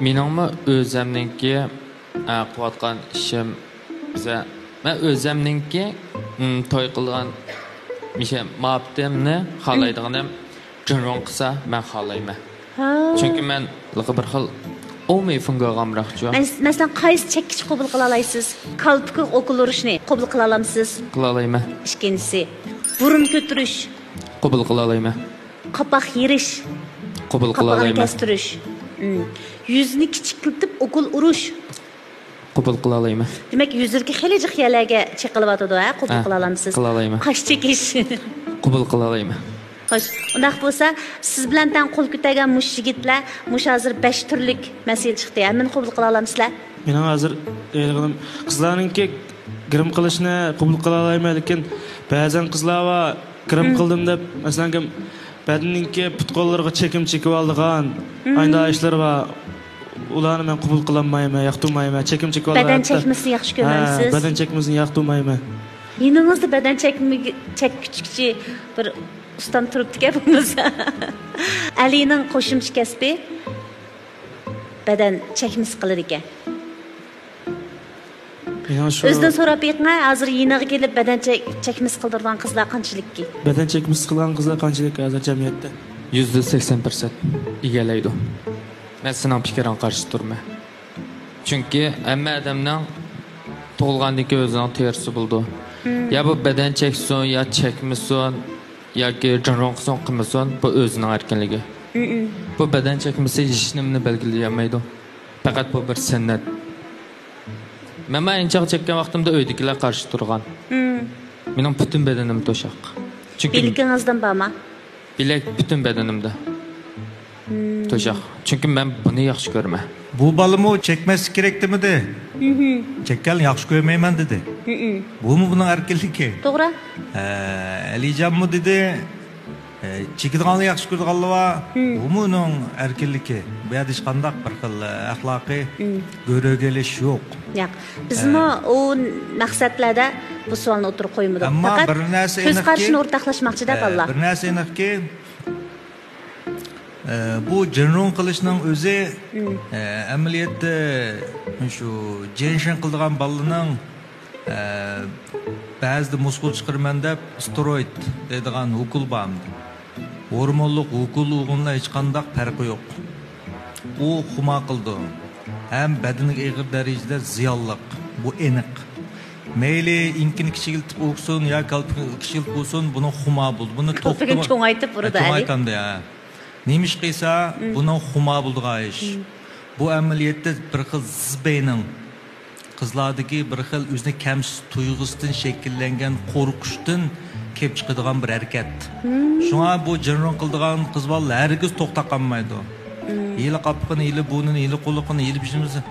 مېنىڭمۇ ئۆزەمنىڭكى، ئە، قىلىۋاتقان ئىشىم بىزە، مەن ئۆزەمنىڭكى، ئىم، توي قىلغان مىشە ماپتىمنى خالايدىغىنىم جۇنرۇڭ قىلسا، مەن خالايمەن. ھا. چۈنكى مەن بىر خىل ئومۇمىي فۇنگېغامراقچۇ. مەس-، مەسىلەن، قايسى چەككۈچە قوبۇل قىلالايسىز؟ كالپۇكىغا ئوكۇل ئۇرۇشنى قوبۇل قىلالامسىز؟ قىلالايمەن. ئىككىنچىسى، بۇرۇن كۆتۈرۈش. قوبۇل قىلالايمەن. قاپاق يېرىش. قوبۇل قاپىقىنى قىلالايمەن. كەستۈرۈش. مم. يۈزنى كىچىكلىتىپ ئوكۇل ئۇرۇش. قوبۇل قىلالايمەن. دېمەك، يۈزلىرىكى خېلى جىق يەرلەرگە چېقىلىۋاتىدۇ، ھە؟ قوبۇل ھە، قىلالامسىز؟ قىلالايمەن. قاش چېكىش. قوبۇل قىلالايمەن. خوش، ئۇنداق بولسا، سىز بىلەن تەڭ قول كۆتەرگەن مۇشۇ يىگىتلەر، مۇشۇ ھازىر بەش تۈرلۈك مەسىلە چىقتى. ھەممىنى قوبۇل قىلالايسىزلەر؟ مېنىڭ ھازىر ئېيتىدىغىنىم، قىزلارنىڭكى گىرىم قىلىشنى قوبۇل قىلالايمەن، لېكىن بەزەن قىزلار بار، گىرىم مم. قىلدىم دەپ، مەسىلەن، كىم بەدىنىنىڭكى پۇت-قوللىرىغا چېكىم چېكىۋالىدىغان، مم. ئانداق ئىشلار بار. ئۇلارنى مەن قوبۇل قىلالمايمەن، ياقتۇرمايمەن. چېكىم چېكىۋالىدىغان بەدەن ھەتتا چەكمىسىنى ياخشى ھە، كۆرمەمسىز؟ بەدەن چەكمىسىنى ياقتۇرمايمەن. يېنىڭىزدا بەدەن چەكمىگە-، چەككۈچى بىر ئۇستام تۇرۇپتىكەن بولمىسا. ئەلىنىڭ قوشۇمچە كەسپى بەدەن چەكمىسى قىلىدىكەن. مېنىڭ شۇ ئۆزىدىن سوراپ بېقىڭە، ھازىر يېنىغا كېلىپ بەدەن چەك-، چەكمىسى قىلدۇرىدىغان قىزلار قانچىلىككى؟ بەدەن چەكمىسى قىلغان قىزلار قانچىلىك ھازىر جەمئىيەتتە؟ يۈزدە سەكسەن پىرسەنت ئىگىلەيدۇ. مەن سېنىڭ پىكرىڭگە قارشى تۇرىمەن. چۈنكى ھەممە ئادەمنىڭ تۇغۇلغاندىن كېيىن ئۆزىنىڭ تېرىسى بولىدۇ. مم. يا بۇ بەدەن چەكسۇن، يا چەكمىسۇن، ياكى جۇنرۇڭ قىلسۇن، قىلمىسۇن، بۇ ئۆزىنىڭ ئەركىنلىكى. مم. بۇ بەدەن چەكمىسى ھېچنېمىنى بەلگىلىيەلمەيدۇ. پەقەت بۇ بىر سەنئەت. مەن مانا ئىنچاغ چەككەن ۋاقتىمدا ئۆيدىكىلەر قارشى تۇرغان. مم. مېنىڭ پۈتۈن بەدىنىم توشاق. چۈنكى بىلىكىڭىزدىن بارما؟ بىلەك پۈتۈن بەدىنىمدە. مم. توشاق. چۈنكى مەن بۇنى ياخشى كۆرىمەن. بۇ بالىمۇ چەكمەسلىك كېرەك دېمىدى. مم. چەككەننى ياخشى كۆرمەيمەن دېدى. مم. بۇمۇ بۇنىڭ ئەركىنلىكى. توغرا. ئە، ئەلىجانمۇ دېدى. ئە، چېكىدىغانلار ياخشى كۆرىدىغانلار بار. مم. بۇمۇ ئۇنىڭ ئەركىنلىكى. بۇ يەردە ھېچقانداق بىر خىل، ئە، ئەخلاقىي مم. گۆرۈگە ئېلىش يوق. ياق. بىزمۇ ئە. ئۇ مەقسەتلەردە بۇ سوئالنى ئوتتۇرىغا قويمىدۇق. ئەمما پەقەت بىر نەرسە كۆز ئېنىقكى، قارىشىنى ئورتاقلاشماقچىدە ئە، بالىلار. بىر نەرسە ئېنىقكى، ئە، بۇ جىنرۇڭ قىلىشنىڭ ئۆزى، مم. ئە، ئەمەلىيەتتە شۇ جېنشىن قىلىدىغان بالىنىڭ، ئە، بەزىدە مۇسكۇل چىقىرىمەن دەپ، ستېروئىد دەيدىغان ئوكۇل بارمىدى؟ ھورمونلۇق ئوكۇل ئۇرغىنىلا ھېچقانداق پەرقى يوق. ئۇ خۇمار قىلىدۇ. ھەم بەدىنىگە ئېغىر دەرىجىدە زىيانلىق. بۇ ئېنىق. مەيلى ئىنكىنى كىچىكلىتىپ ئۇرسۇن يا كالپۇكىنى كىچىكلىتىپ ئۇرسۇن، بۇنىڭ خۇمار بولىدۇ. بۇنى كالپۇكىنى توختىتىپ چوڭايتىپ ئۇرىدۇ، ھە، ئەلى. چوڭايتامدۇ، ھە. نېمىشقا دېسە، مم. بۇنىڭ خۇمار بولىدىغان ئىش. مم. بۇ ئەمەلىيەتتە بىر خىل زىبېينىڭ، قىزلاردىكى بىر خىل ئۆزىنى كەمسىتىش تۇيغۇسىدىن شەكىللەنگەن قورقۇشتىن كېلىپ چىقىدىغان بىر ھەرىكەت. مم. شۇڭا بۇ جىنرۇڭ قىلىدىغان قىز بالىلار ھەرگىز توختاپ قالمايدۇ. مم. ھېلى قاپىقىنى، ھېلى بۇرنىنى، ھېلى قۇلىقىنى، ھېلى بېشىنى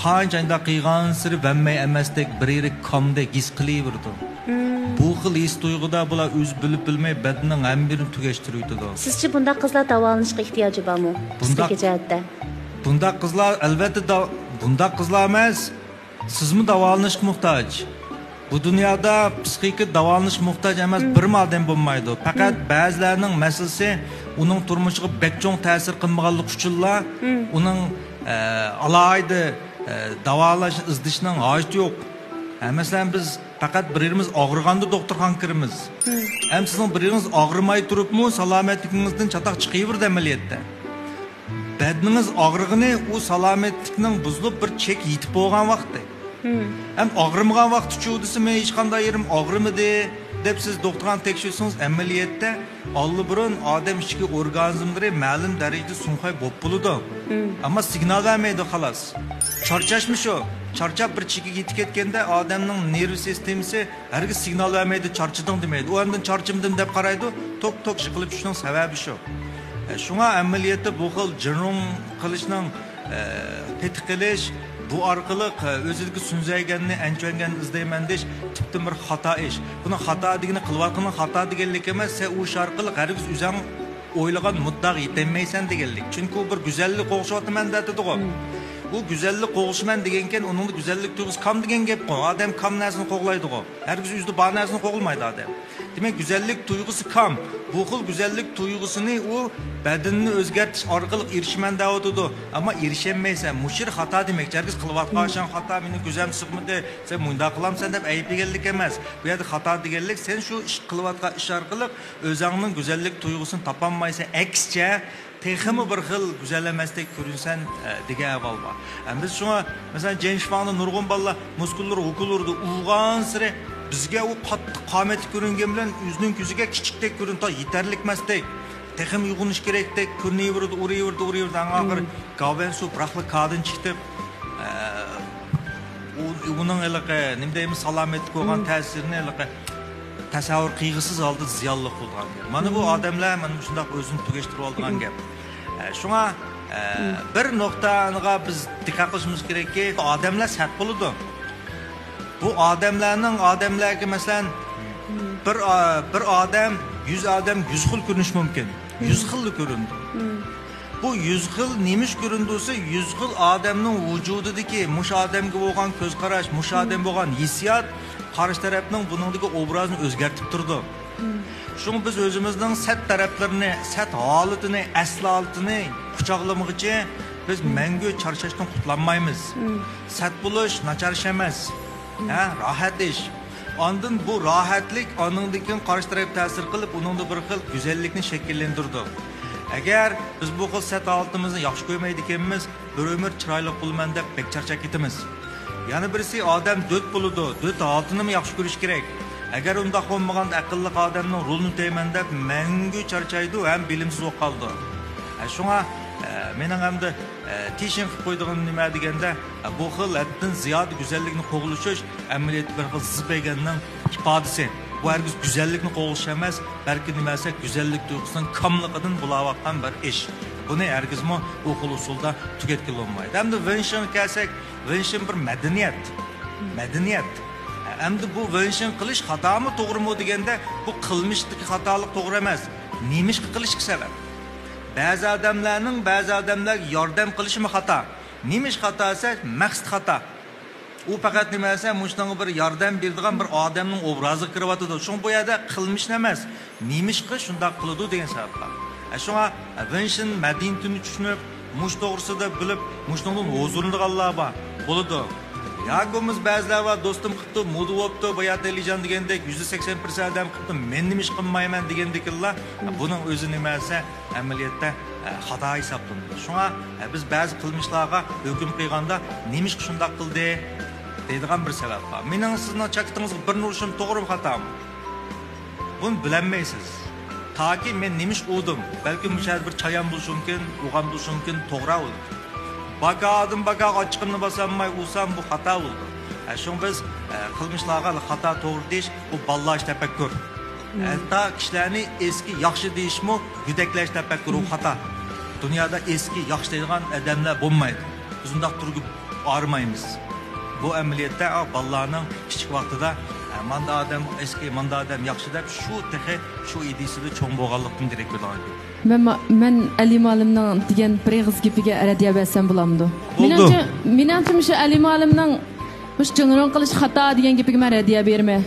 قانچە ئانداق قىلغانسېرى ۋەممەي ئەمەستەك، بىر يېرى كامدەك ھېس قىلىۋېرىدۇ. مم. بۇ خىل ھېس تۇيغۇدا بۇلار ئۆزى بىلىپ بىلمەي بەدىنىنىڭ ھەممە يېرىنى تۈگەشتۈرۈۋېتىدۇ. سىزچە بۇنداق قىزلار داۋالىنىشقا ئېھتىياجى بارمۇ؟ بۇنداق، پسىخىكا جەھەتتە؟ بۇنداق قىزلار ئەلۋەتتە دا-، بۇنداق قىزلار ئەمەس، سىزمۇ داۋالىنىشقا موھتاج. بۇ دۇنيادا پسىخىكا داۋالىنىشقا موھتاج ئەمەس بىرمۇ ئادەم بولمايدۇ. پەقەت بەزىلەرنىڭ مەسىلىسى ئۇنىڭ تۇرمۇشىغا بەك چوڭ تەسىر قىلمىغانلىقى ئۈچۈنلا ئۇنىڭ، ئە، ئالاھىدە، ئە، داۋالاش ئىزدىشىنىڭ ھاجىتى يوق. ئە، مەسىلەن، بىز پەقەت بىر يېرىمىز ئاغرىغاندا دوختۇرخانىغا كىرىمىز. ھەم سىزنىڭ بىر يېرىڭىز ئاغرىماي تۇرۇپمۇ سالامەتلىكىڭىزدىن چاتاق چىقىۋېرىدۇ ئەمەلىيەتتە. بەدىنىڭىز ئاغرىغىنى ئۇ سالامەتلىكنىڭ بۇزۇلۇپ بىر چەك يېتىپ بولغان ۋاقتى. ھەم ئاغرىمىغان ۋاقتىچۇ دېسە، مەن ھېچقانداق يېرىم ئاغرىمىدى دەپ سىز دوختۇرخانىغا تەكشۈرسىڭىز، ئەمەلىيەتتە ئاللىبۇرۇن ئادەم ئىچكى ئورگانىزملىرى مەلۇم دەرىجىدە سۇڭخەي بولۇپ بولىدۇ. ئەمما سىگنال بەرمەيدۇ، خالاس. چارچاشمۇ شۇ؟ چارچاپ بىر چېكىگە يېتىپ كەتكەندە ئادەمنىڭ نېرۋا سىستېمىسى ھەرگىز سىگنال بەرمەيدۇ، چارچىدىڭ دېمەيدۇ. ئۇ ئاندىن چارچىمىدىم دەپ قارايدۇ، توك توك يىقىلىپ چۈشۈشنىڭ سەۋەبى شۇ. ئە، شۇڭا ئەمەلىيەتتە بۇ خىل جىنرۇڭ قىلىشنىڭ، ئە، پېتى قىلىش، بۇ ئارقىلىق، ئە، ئۆزىدىكى سۈنزەيگەننى، ئەنچۈەنگەننى ئىزدەيمەن دېيىش تىپتىن بىر خاتا ئىش. بۇنىڭ خاتا دېگىنى قىلىۋاتقىنىڭ خاتا دېگەنلىك ئەمەس، سەن ئۇ ئىش ئارقىلىق ھەرگىز ئۆزەڭ ئويلىغان مۇددىئاغا يېتەلمەيسەن دېگەنلىك. چۈنكى ئۇ بىر گۈزەللىك قوغلىشىۋاتىمەن دەتىدىغۇ. ئۇ گۈزەللىك قوغلىشىمەن دېگەنكەن، ئۇنىڭدا گۈزەللىك تۇيغۇسى كام دېگەن گەپقۇ. ئادەم كام نەرسىنى قوغلايدىغۇ. ھەرگىز ئۆزىدە بار نەرسىنى قوغلىمايدۇ ئادەم. دېمەك، گۈزەللىك تۇيغۇسى كام. بۇ خىل گۈزەللىك تۇيغۇسىنى ئۇ بەدىنىنى ئۆزگەرتىش ئارقىلىق ئېرىشىمەن دەۋاتىدۇ. ئەمما ئېرىشەلمەيسەن. مۇشۇ يېرى خاتا دېمەكچى. ھەرگىز قىلىۋاتقان ئىشىڭ خاتا، مېنىڭ كۆزەم سىغمىدى، سەن مۇنداق قىلامسەن دەپ ئەيىبلىگەنلىك ئەمەس. بۇ يەردە خاتا دېگەنلىك، سەن شۇ ئىش قىلىۋاتقان ئىش ئارقىلىق ئۆزەڭنىڭ گۈزەللىك تۇيغۇسىنى تاپالمايسەن، ئەكسىچە، تېخىمۇ بىر خىل گۈزەل ئەمەستەك كۆرۈنسەن، ئە، دېگەن ئەھۋال بار. ئەمدى شۇڭا، مەسىلەن، جېيمىس ۋاڭدا نۇرغۇن بالىلار مۇسكۇللىرى ھوكۇلۇردا ئۇۋغانسېرى بىزگە ئۇ قاتتىق قامەتلىك كۆرۈنگەن بىلەن ئۆزىنىڭ كۆزىگە كىچىكتەك كۆرۈنۈپ، تا يېتەرلىك ئەمەستەك، تېخىمۇ يوغىنىش كېرەكتەك كۆرۈنۈۋېرىدۇ، ئۇرۇۋېرىدۇ، ئۇرۇۋېرىدۇ. ئەڭ ئاخىرى گاۋەنسۇ بىراقلا كادىن چىقىپ، ئە، ئۇ، ئۇنىڭ ھېلىقى، نېمە دەيمىز، سالامەتلىككە بولغان تەسىرىنى ھېلىقى تەسەۋۋۇر قىلغۇسىز ھالدا زىيانلىق بولىدىغان گەپ. مانا بۇ ئادەملەر مانا مۇشۇنداق ئۆزىنى تۈگەشتۈرۈۋالىدىغان گەپ. ئە، شۇڭا، ئە، بىر نۇقتىغا بىز دىققەت قىلىشىمىز كېرەككى، ئادەملەر سەت بولىدۇ. بۇ ئادەملەرنىڭ ئادەملەرگە، مەسىلەن، بىر، ئا-، بىر ئادەم، يۈز ئادەم يۈز خىل كۆرۈنۈشى مۇمكىن. يۈز خىللا كۆرۈنىدۇ. بۇ يۈز خىل نېمىش كۆرۈندى دېسە، يۈز خىل ئادەمنىڭ ۋۇجۇدىدىكى مۇشۇ ئادەمگە بولغان كۆز قاراش، مۇشۇ ئادەم بولغان ھېسسىيات قارشى تەرەپنىڭ بۇنىڭدىكى ئوبرازىنى ئۆزگەرتىپ تۇرىدۇ. شۇڭا بىز ئۆزىمىزنىڭ سەت تەرەپلىرىنى، سەت ھالىتىنى، ئەسلى ھالىتىنى قۇچاقلىمىغۇچە بىز مەڭگۈ چارچاشتىن قۇتۇلالمايمىز. سەت بولۇش ناچار ئىش ئەمەس. ھە، راھەت ئىش. ئاندىن بۇ راھەتلىك ئانىڭدىن كېيىن قارشى تەرەپ تەسىر قىلىپ، ئۇنىڭدا بىر خىل گۈزەللىكنى شەكىللەندۈرىدۇ. ئەگەر بىز بۇ خىل سەت ھالىتىمىزنى ياخشى كۆرمەيدىكەنمىز، بىر ئۆمۈر چىرايلىق بولىمەن دەپ بەك چارچاپ كېتىمىز. يەنە بىرسى، ئادەم دۆت بولىدۇ، دۆت ھالىتىنىمۇ ياخشى كۆرۈش كېرەك. ئەگەر ئۇنداق بولمىغاندا، ئەقىللىق ئادەمنىڭ رولىنى ئۆتەيمەن دەپ مەڭگۈ چارچايدۇ ھەم بىلىمسىز بولۇپ قالىدۇ. ئە، شۇڭا، ئە، مېنىڭ ئەمدى، ئە، تىشىن قىلىپ قويىدىغىنىم نېمە دېگەندە، ئە، بۇ خىل ھەددىدىن زىيادە گۈزەللىكنى قوغلىشىش ئەمەلىيەتتە بىر خىل زىبېگەننىڭ ئىپادىسى. بۇ ھەرگىز گۈزەللىكنى قوغلىشىش ئەمەس، بەلكى نېمە دېسە، گۈزەللىك تۇيغۇسىنىڭ كاملىقىدىن بولاۋاتقان بىر ئىش. بۇنى ھەرگىزمۇ ئۇ خىل ئۇسۇلدا تۈگەتكىلى بولمايدۇ. ئەمدى ۋېنشىڭغا كەلسەك، ۋېنشىڭ بىر مەدەنىيەت. مەدەنىيەت. ئەمدى بۇ ۋېنشىڭ قىلىش خاتامۇ، توغرىمۇ دېگەندە، بۇ قىلمىشتىكى خاتالىق توغرا ئەمەس. نېمىشقا قىلىشقا سەۋەب؟ بەزى ئادەملەرنىڭ بەزى ئادەملەرگە ياردەم قىلىشىمۇ خاتا. نېمىش خاتا دېسە، مەقسەت خاتا. ئۇ پەقەت نېمە دېسە، مۇشۇنىڭغا بىر ياردەم بېرىدىغان بىر ئادەمنىڭ ئوبرازىغا كىرىۋاتىدۇ. شۇڭا بۇ يەردە قىلمىشنى ئەمەس، نېمىشقا شۇنداق قىلىدۇ دېگەن سەۋەب بار. ئە، شۇڭا، ئە، ۋېنشىن مەدەنىيىتىنى چۈشىنىپ، مۇشۇ توغرىسىدا بىلىپ، مۇشۇنىڭدىن ھۇزۇرلىنىدىغانلار بار. بولىدۇ. ياكى بولمىسا بەزىلەر بار، دوستۇم قىپتۇ، مودا بوپتۇ، بايا تېلىجان دېگەندەك، يۈزدە سەكسەن پىرسەنت ئادەم قىپتۇ، مەن نېمە ئىش قىلمايمەن دېگەندىكىنلا، بۇنىڭ ئۆزى نېمە دېسە، ئەمەلىيەتتە، ئە، خاتا ھېسابلىنىدۇ. شۇڭا، ئە، بىز بەزى قىلمىشلارغا ھۆكۈم قىلغاندا، نېمىشقا شۇنداق قىلدى دەيدىغان بىر سەۋەب بار. مېنىڭ سىزنىڭ چاكىتىڭىزغا بىرنى ئۇرۇشۇم توغرىمۇ، خاتامۇ؟ بۇنى بىلەلمەيسىز. تاكى مەن نېمىشقا ئۇردۇم؟ بەلكىم مۇشۇ يەردە بىر چايان بولۇشى مۇمكىن، ئۇرغان بولۇشى مۇمكىن، توغرا ئۇردۇم. باكادىن باكاغا ئاچچىقىمنى باسالماي ئۇرسام، بۇ خاتا بولىدۇ. ئە، شۇڭا بىز، ئە، قىلمىشلارغا خاتا توغرا دېيىش، بۇ بالىلارچە تەپەككۇر. ھەتتا كىشىلەرنى ئېسكى ياخشى دېيىشمۇ گۆدەكلەرچە تەپەككۇر، ئۇ خاتا. دۇنيادا ئېسكى ياخشى دەيدىغان ئادەملەر بولمايدۇ. بىز ئۇنداق تۈرگە ئارىمايمىز. بۇ ئەمەلىيەتتە، ئا، بالىلارنىڭ كىچىك ۋاقتىدا، ماندا ئادەم ئەسكى، ماندا ئادەم ياخشى دەپ، شۇ تېخى شۇ ئىدىيىسىدە چوڭ بولغانلىقتىن دېرەك بېرىدىغان گەپ. مەن، مەن ئەلى مۇئەللىمنىڭ دېگەن بىر ئېغىز گېپىگە رەددىيە بەرسەم بولامدۇ؟ بولىدۇ. مېنىڭچە، مېنىڭچە مۇشۇ ئەلى مۇئەللىمنىڭ مۇشۇ جىڭرۇڭ قىلىش خاتا دېگەن گېپىگە مەن رەددىيە بېرىمەن.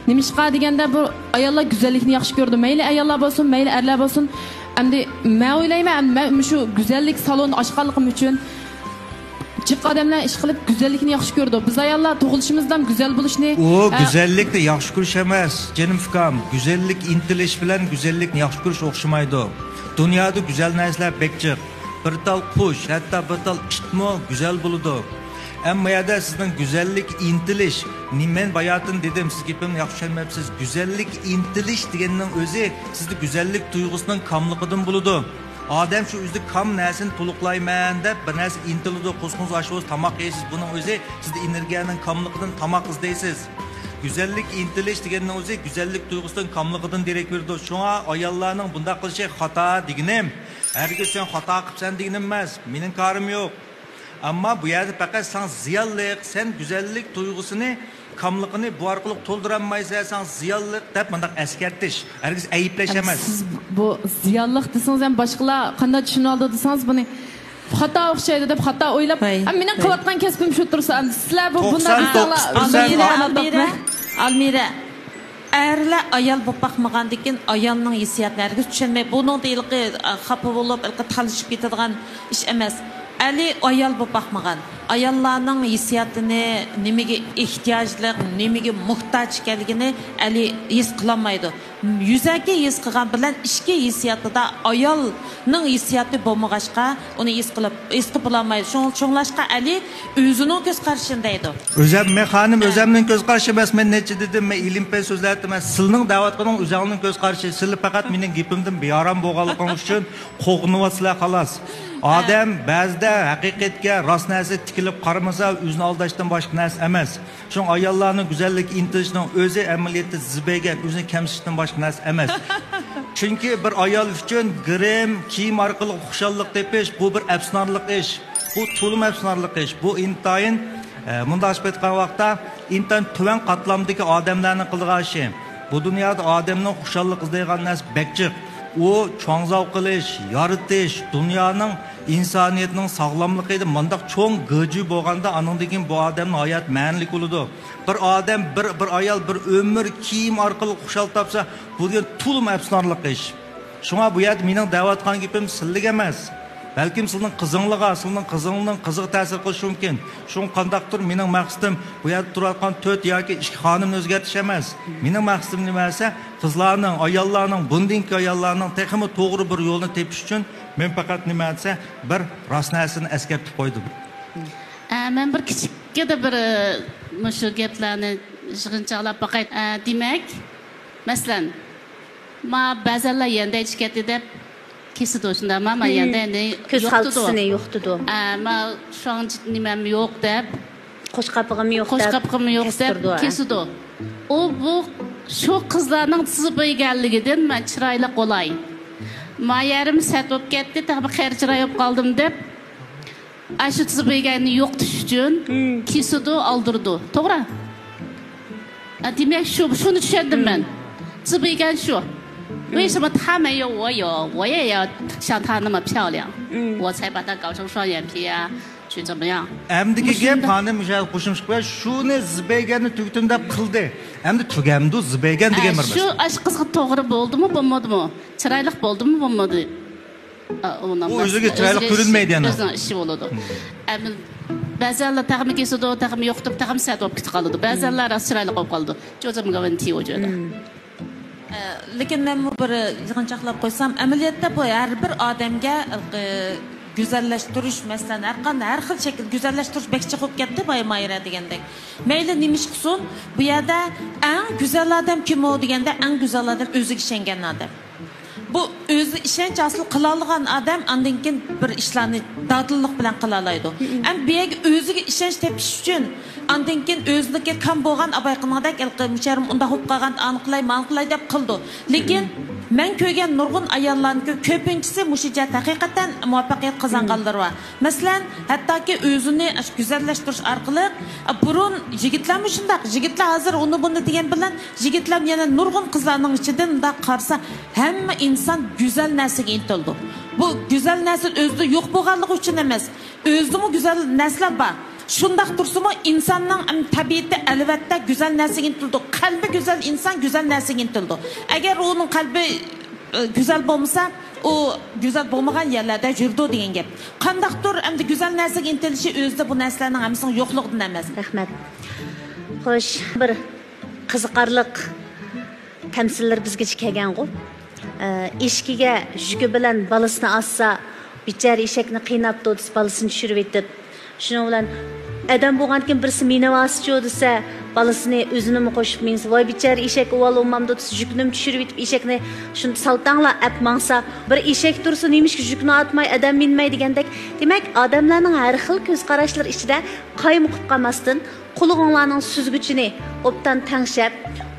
نېمىشقا دېگەندە، بۇ ئاياللار گۈزەللىكنى ياخشى كۆرىدۇ. مەيلى ئاياللار بولسۇن، مەيلى ئەرلەر بولسۇن. ئەمدى مەن ئويلايمەن، ئەمدى مەن مۇشۇ گۈزەللىك سالونىدا ئاچقانلىقىم ئۈچۈن جىق ئادەملەر ئىشقىلىپ گۈزەللىكنى ياخشى كۆرىدۇ. بىز ئاياللار تۇغۇلۇشىمىزدىن گۈزەل بولۇشنى، ئۇ ئە، گۈزەللىكنى ياخشى كۆرۈش ئەمەس، جېنىم ئۇكام. گۈزەللىك ئىنتىلىش بىلەن گۈزەللىكنى ياخشى كۆرۈش ئوخشىمايدۇ. دۇنيادا گۈزەل نەرسىلەر بەك جىق. بىر تال قۇش، ھەتتا بىر تال ئىتمۇ گۈزەل بولىدۇ. ئەمما بۇ يەردە سىزنىڭ گۈزەللىككە ئىنتىلىش، نېمە، مەن باياتىن دېدىم، سىز گېپىمنى ياخشى چۈشەنمەپسىز. گۈزەللىككە ئىنتىلىش دېگەننىڭ ئۆزى سىزدە گۈزەللىك تۇيغۇسىنىڭ كاملىقىدىن بولىدۇ. ئادەم شۇ ئۆزىدە كام نەرسىنى تولۇقلايمەن دەپ بىر نەرسە ئىنتىلىدۇ، قورسىقىڭىز ئاچ بولسا تاماق يەيسىز، بۇنىڭ ئۆزى سىزدە ئېنېرگىيەنىڭ كاملىقىدىن تاماق ئىزدەيسىز. گۈزەللىككە ئىنتىلىش دېگەننىڭ ئۆزى گۈزەللىك تۇيغۇسىنىڭ كاملىقىدىن دېرەك بېرىدۇ. شۇڭا ئاياللارنىڭ بۇنداق قىلىشى خاتا دېگىنىم، ھەرگىز سەن خاتا قىپسەن دېگىنىم ئەمەس، مېنىڭ كارىم يوق. ئەمما بۇ يەردە پەقەت ساڭا زىيانلىق، سەن گۈزەللىك تۇيغۇسىنى، كاملىقىنى بۇ ئارقىلىق تولدۇرالمايسەن، ساڭا زىيانلىق دەپ مۇنداق ئەسكەرتىش، ھەرگىز ئەيىبلەش ئەمدى ئەمەس. سىز بۇ زىيانلىق دېسىڭىز ھەم باشقىلار قانداق چۈشىنىۋالىدۇ دېسىڭىز، بۇنى خاتا ئوخشايدۇ دەپ خاتا ئويلاپ، ھەي، ھەم مېنىڭ ھەي. قىلىۋاتقان كەسپىم شۇ تۇرسا، ئەمدى سىلەر بۇ، بۇنداق توقسان توققۇز پىرسەنت ئالمىرا، ئالمىرا، ئالمىرا. ئەرلەر ئايال بولۇپ باقمىغاندىن كېيىن ئايالنىڭ ھېسسىياتىنى ھەرگىز چۈشەنمەي، بۇنىڭدا ھېلىقى، ئا، خاپا بولۇپ، ھېلىقى تالىشىپ كېتىدىغان ئىش ئەمەس. ئەلى ئايال بولۇپ باقمىغان. ئاياللارنىڭ ھېسسىياتىنى، نېمىگە ئېھتىياجلىق، نېمىگە موھتاج ئىكەنلىكىنى ئەلى ھېس قىلالمايدۇ. يۈزەكى ھېس قىلغان بىلەن ئىچكى ھېسسىياتىدا ئايالنىڭ ھېسسىياتى بولمىغاچقا، ئۇنى ھېس قىلىپ، ھېس قىلىپ بولالمايدۇ. شۇڭ-، شۇڭلاشقا ئەلى ئۆزىنىڭ كۆز قارىشىنى دەيدۇ. ئۆزەم، مەن خانىم، ئە. ئۆزەمنىڭ كۆز قارىشى ئەمەس، مەن نەچچە دېدىم، مەن ئىلىم پەن سۆزلەۋاتىمەن. سىلىنىڭ دەۋاتقىنىڭ ئۆزەڭنىڭ كۆز قارىشى. سىلەر پەقەت مېنىڭ گېپىمدىن بىئارام بولغانلىقىڭ ئۈچۈن قوغلىنىۋاتىسىلەر، خالاس. ئادەم بەزىدە ھەقىقەتكە، راست نەرسىگە تىكىلىپ قارىمىسا، ئۆزىنى ئالداشتىن باشقا نەرسە ئەمەس. شۇڭا ئاياللارنىڭ گۈزەللىككە ئىنتىلىشىنىڭ ئۆزى ئەمەلىيەتتە زىبەيگەن، ئۆزىنى كەمسىتىشتىن باشقا نەرسە ئەمەس. چۈنكى بىر ئايال ئۈچۈن گىرىم، كىيىم ئارقىلىق خۇشاللىق تېپىش، بۇ بىر ئەپسۇنارلىق ئىش. بۇ تولىمۇ ئەپسۇنارلىق ئىش. بۇ ئىنتايىن، ئە، مۇنداق ئېلىپ ئېيتقان ۋاقىتتا، ئىنتايىن تۆۋەن قاتلامدىكى ئادەملەرنىڭ قىلىدىغان ئىشى. بۇ دۇنيادا ئادەمنىڭ خۇشاللىق ئىزدەيدىغان نەرسە بەك جىق. ئۇ چوڭزاۋ قىلىش، يارىتىش، دۇنيانىڭ، ئىنسانىيەتنىڭ ساغلاملىقىدا مانداق چوڭ گۆجى بولغاندا، ئانىڭدىن كېيىن بۇ ئادەمنىڭ ھاياتى مەنىلىك بولىدۇ. بىر ئادەم، بىر، بىر ئايال بىر ئۆمۈر كىيىم ئارقىلىق خۇشال تاپسا، بۇ دېگەن تولىمۇ ئەپسۇنارلىق ئىش. شۇڭا بۇ يەردە مېنىڭ دەۋاتقان گېپىم سىلىگە ئەمەس. بەلكىم سىلىنىڭ قىزىڭلىغا، سىلىنىڭ قىزىڭنىڭ قىزىغا تەسىر قىلىشى مۇمكىن. شۇڭا قانداقتۇر مېنىڭ مەقسىتىم بۇ يەردە تۇرۇۋاتقان تۆت ياكى ئىككى خانىمنى ئۆزگەرتىش ئەمەس. مېنىڭ مەقسىتىم نېمە دېسە، قىزلارنىڭ، ئاياللارنىڭ، بۇندىن كېيىن ئاياللارنىڭ تېخىمۇ توغرا بىر يولنى تېپىشى ئۈچۈن مەن پەقەت نېمە دېسە، بىر راست نەرسىنى ئەسكەرتىپ قويدۇم. ئە، مەن بىر كىچىككىدە بىر، ئە، مۇشۇ گەپلەرنى يىغىنچاقلاپ باقاي. ئە، دېمەك، مەسىلەن، ما بەزەنلەر يەندەي چىكەتتى دەپ كېسىدۇ، شۇنداقما؟ ما يەندەينى كۆز يوقىتىدۇ. خالتىسىنى يوقىتىدۇ. ئە، ما شۇڭ نېمەم يوق دەپ، قوش قاپىقىم يوق دەپ، قوش قاپىقىم يوق دەپ كېسىدۇ، ئە. كېسىدۇ. ئۇ، بۇ، شۇ قىزلارنىڭ تىزىپ ئۆيگەنلىكىدىن مەن چىرايلىق بولاي. ما يېرىم سەت بولۇپ كەتتى، تېخىمۇ قېرى چىراي بولۇپ قالدىم دەپ، ئاشۇ تىزىپ ئۆيگەننى يوقىتىش ئۈچۈن كېسىدۇ، ئالدۇرىدۇ. توغرا؟ ئە، دېمەك، شۇ، شۇنى چۈشەندىم مەن. تىزىپ ئۆيگەن شۇ. 为什么他没有我有，我也要像他那么漂亮？我才把他搞成双眼皮啊，去怎么样？ ئەمدىكى گەپ، خانىم، مۇشۇ قوشۇمچە قىلىپ، شۇنى زىبەيگەننى تۈگىتىم دەپ قىلدى. ئەمدى تۈگەمدۇ زىبەيگەن دېگەن بىر شۇ مەسىلە. ئاشۇ قىزغا توغرا بولدىمۇ، بولمىدىمۇ؟ چىرايلىق بولدىمۇ، بولمىدى؟ ئۇ ئۆزىگە چىرايلىق كۆرۈنمەيدۇ ئەمەس. ئۆزىنىڭ ئىشى بولىدۇ. ئەمدى بەزەنلەر تېخىمۇ كېسىدۇ، تېخىمۇ يوقىتىپ، تېخىمۇ سەت بولۇپ كېتىپ قالىدۇ. بەزەنلەر راست چىرايلىق بولۇپ قالىدۇ. 就这么个问题，我觉得。 ئە، لېكىن مەنمۇ بىر يىغىنچاقلاپ قويسام، ئەمەلىيەتتە بۇ ھەر بىر ئادەمگە، ئە، گۈزەللەشتۈرۈش، مەسىلەن، ھەر قانداق، ھەر خىل شەكىل گۈزەللەشتۈرۈش بەك جىق بولۇپ كەتتى، بايا ماھىرە دېگەندەك. مەيلى نېمە ئىش قىلسۇن، بۇ يەردە ئەڭ گۈزەل ئادەم كىم ئۇ دېگەندە، ئەڭ گۈزەل ئادەم ئۆزىگە ئىشەنگەن ئادەم. بۇ ئۆزى ئىشەنچ ھاسىل قىلالىغان ئادەم ئاندىن كېيىن بىر ئىشلارنى دادىللىق بىلەن قىلالايدۇ. ئەمدى بۇ يەرگە ئۆزىگە ئىشەنچ تېپىش ئۈچۈن ئاندىن كېيىن ئۆزىنىڭكى كام بولغان ئاباي قىلغاندەك، ھېلىقى مۇشەرىم ئۇنداق بولۇپ قالغان، ئانى قىلاي، مانى قىلاي دەپ قىلىدۇ. لېكىن مەن كۆرگەن نۇرغۇن ئاياللارنىڭكى كۆپىنچىسى مۇشۇ جەھەتتە ھەقىقەتەن مۇۋەپپەقىيەت قازانغانلىرى بار. مەسىلەن، ھەتتاكى ئۆزىنى ئاشۇ گۈزەللەشتۈرۈش ئارقىلىق، بۇرۇن يىگىتلەرمۇ شۇنداق، يىگىتلەر ھازىر ئۇنى بۇنى دېگەن بىلەن، يىگىتلەر يەنە نۇرغۇن قىزلارنىڭ ئىچىدىن مۇنداق قارىسا، ھەممە ئىنسان گۈزەل نەرسىگە ئىنتىلىدۇ. بۇ گۈزەل نەرسە ئۆزىدە يوق بولغانلىقى ئۈچۈن ئەمەس، ئۆزىدىمۇ گۈزەل نەرسىلەر بار. شۇنداق تۇرسىمۇ، ئىنساننىڭ، ئەم، تەبىئىتى ئەلۋەتتە گۈزەل نەرسىگە ئىنتىلىدۇ. قەلبى گۈزەل ئىنسان گۈزەل نەرسىگە ئىنتىلىدۇ. ئەگەر ئۇنىڭ قەلبى، ئە، گۈزەل بولمىسا، ئۇ گۈزەل بولمىغان يەرلەردە يۈرىدۇ دېگەن گەپ. قانداقتۇر ئەمدى گۈزەل نەرسىگە ئىنتىلىشى ئۆزىدە بۇ نەرسىلەرنىڭ ھەممىسىنىڭ يوقلۇقىدىن ئەمەس. رەھمەت. خوش، بىر قىزىقارلىق تەمسىللەر بىزگىچە كەلگەنغۇ. ئە، ئېشىكىگە يۈكى بىلەن بالىسىنى ئاسسا، بىچارە ئېشەكنى قىيناپتۇ دېسە، بالىسىنى چۈشۈرۈۋېتىپ، شۇنىڭ بىلەن ئادەم بولغاندىكىن بىرسى مىنىۋالسىچۇ دېسە، بالىسىنى ئۆزىنىمۇ قوشۇپ مىنسا، ۋاي بىچارە ئېشەك ئۇۋال بولمامدۇ دېسە، يۈكنىمۇ چۈشۈرۈۋېتىپ، ئېشەكنى شۇنى سالتاڭلا ئەپ ماڭسا، بىر ئېشەك تۇرسا، نېمىشقا يۈكنى ئاتماي، ئادەم مىنمەي دېگەندەك. دېمەك، ئادەملەرنىڭ ھەر خىل كۆز قاراشلىرى ئىچىدە قايمۇقۇپ قالماستىن، قۇلىقىڭلارنىڭ سۈزگۈچىنى ئوبدان تەڭشەپ،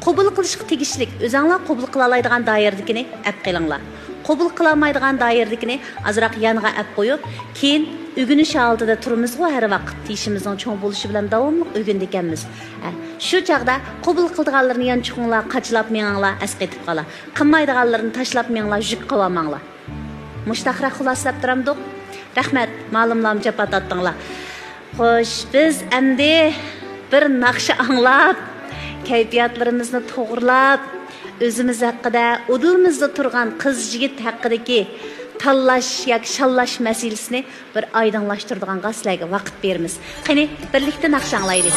قوبۇل قىلىشقا تېگىشلىك، ئۆزەڭلار قوبۇل قىلالايدىغان دائىرىدىكىنى ئەپ قېلىڭلار. قوبۇل قىلالمايدىغان دائىرىدىكىنى ئازراق يانغا ئەپ قويۇپ، كېيىن ئۆگىنىش ھالىتىدە تۇرىمىزغۇ ھەر ۋاقىت. يېشىمىزنىڭ چوڭ بولۇشى بىلەن داۋاملىق ئۆگىنىدىكەنمىز. ھە، شۇ چاغدا قوبۇل قىلىدىغانلىرىنى يانچۇقۇڭلار، قاچىلاپ مېڭىڭلار، ئەسقېتىپ قالا. قىلمايدىغانلىرىنى تاشلاپ مېڭىڭلار، يۈك قىلىۋالماڭلار. مۇشتاقراق خۇلاسىلەپ تۇرامدۇق؟ رەھمەت، مالىملارمۇ جاپا تارتتىڭلار. خوش، بىز ئەمدى بىر ناخشا ئاڭلاپ، كەيپىياتلىرىمىزنى توغرىلاپ، ئۆزىمىز ھەققىدە، ئۇدۇلىمىزدا تۇرغان قىز-يىگىت ھەققىدىكى تاللاش ياكى شاللاش مەسىلىسىنى بىر ئايدىڭلاشتۇرىدىغانغا سىلەرگە ۋاقىت بېرىمىز. قېنى، بىرلىكتە ناخشا ئاڭلايلى.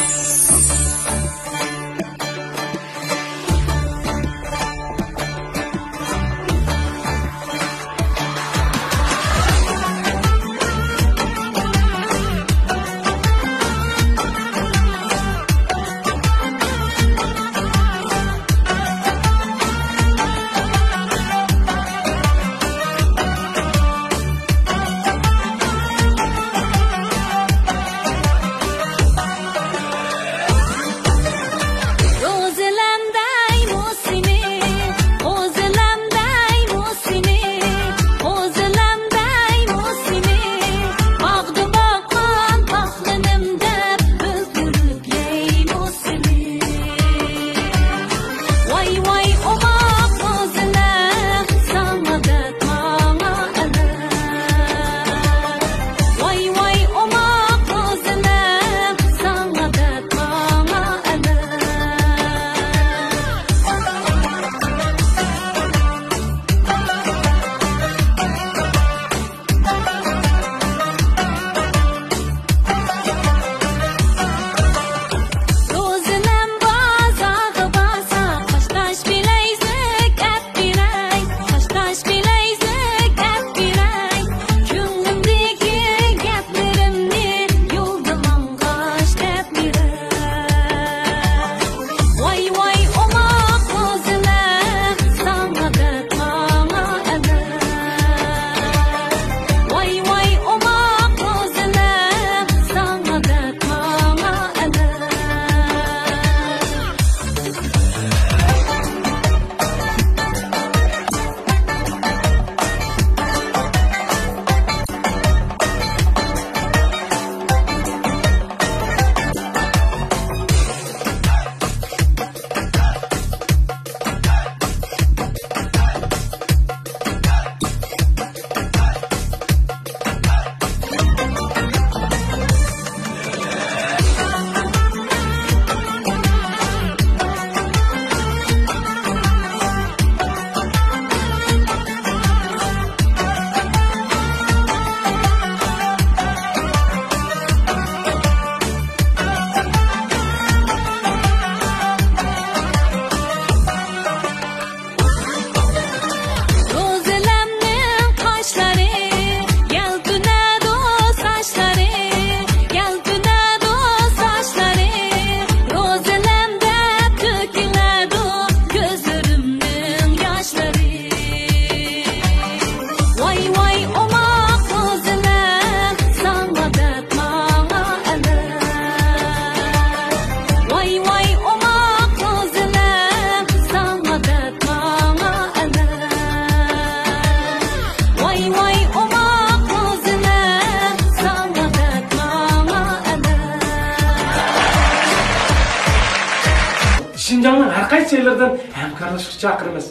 شەيلىرىدىن ھەمكارلىشىشقا چاقىرىمىز.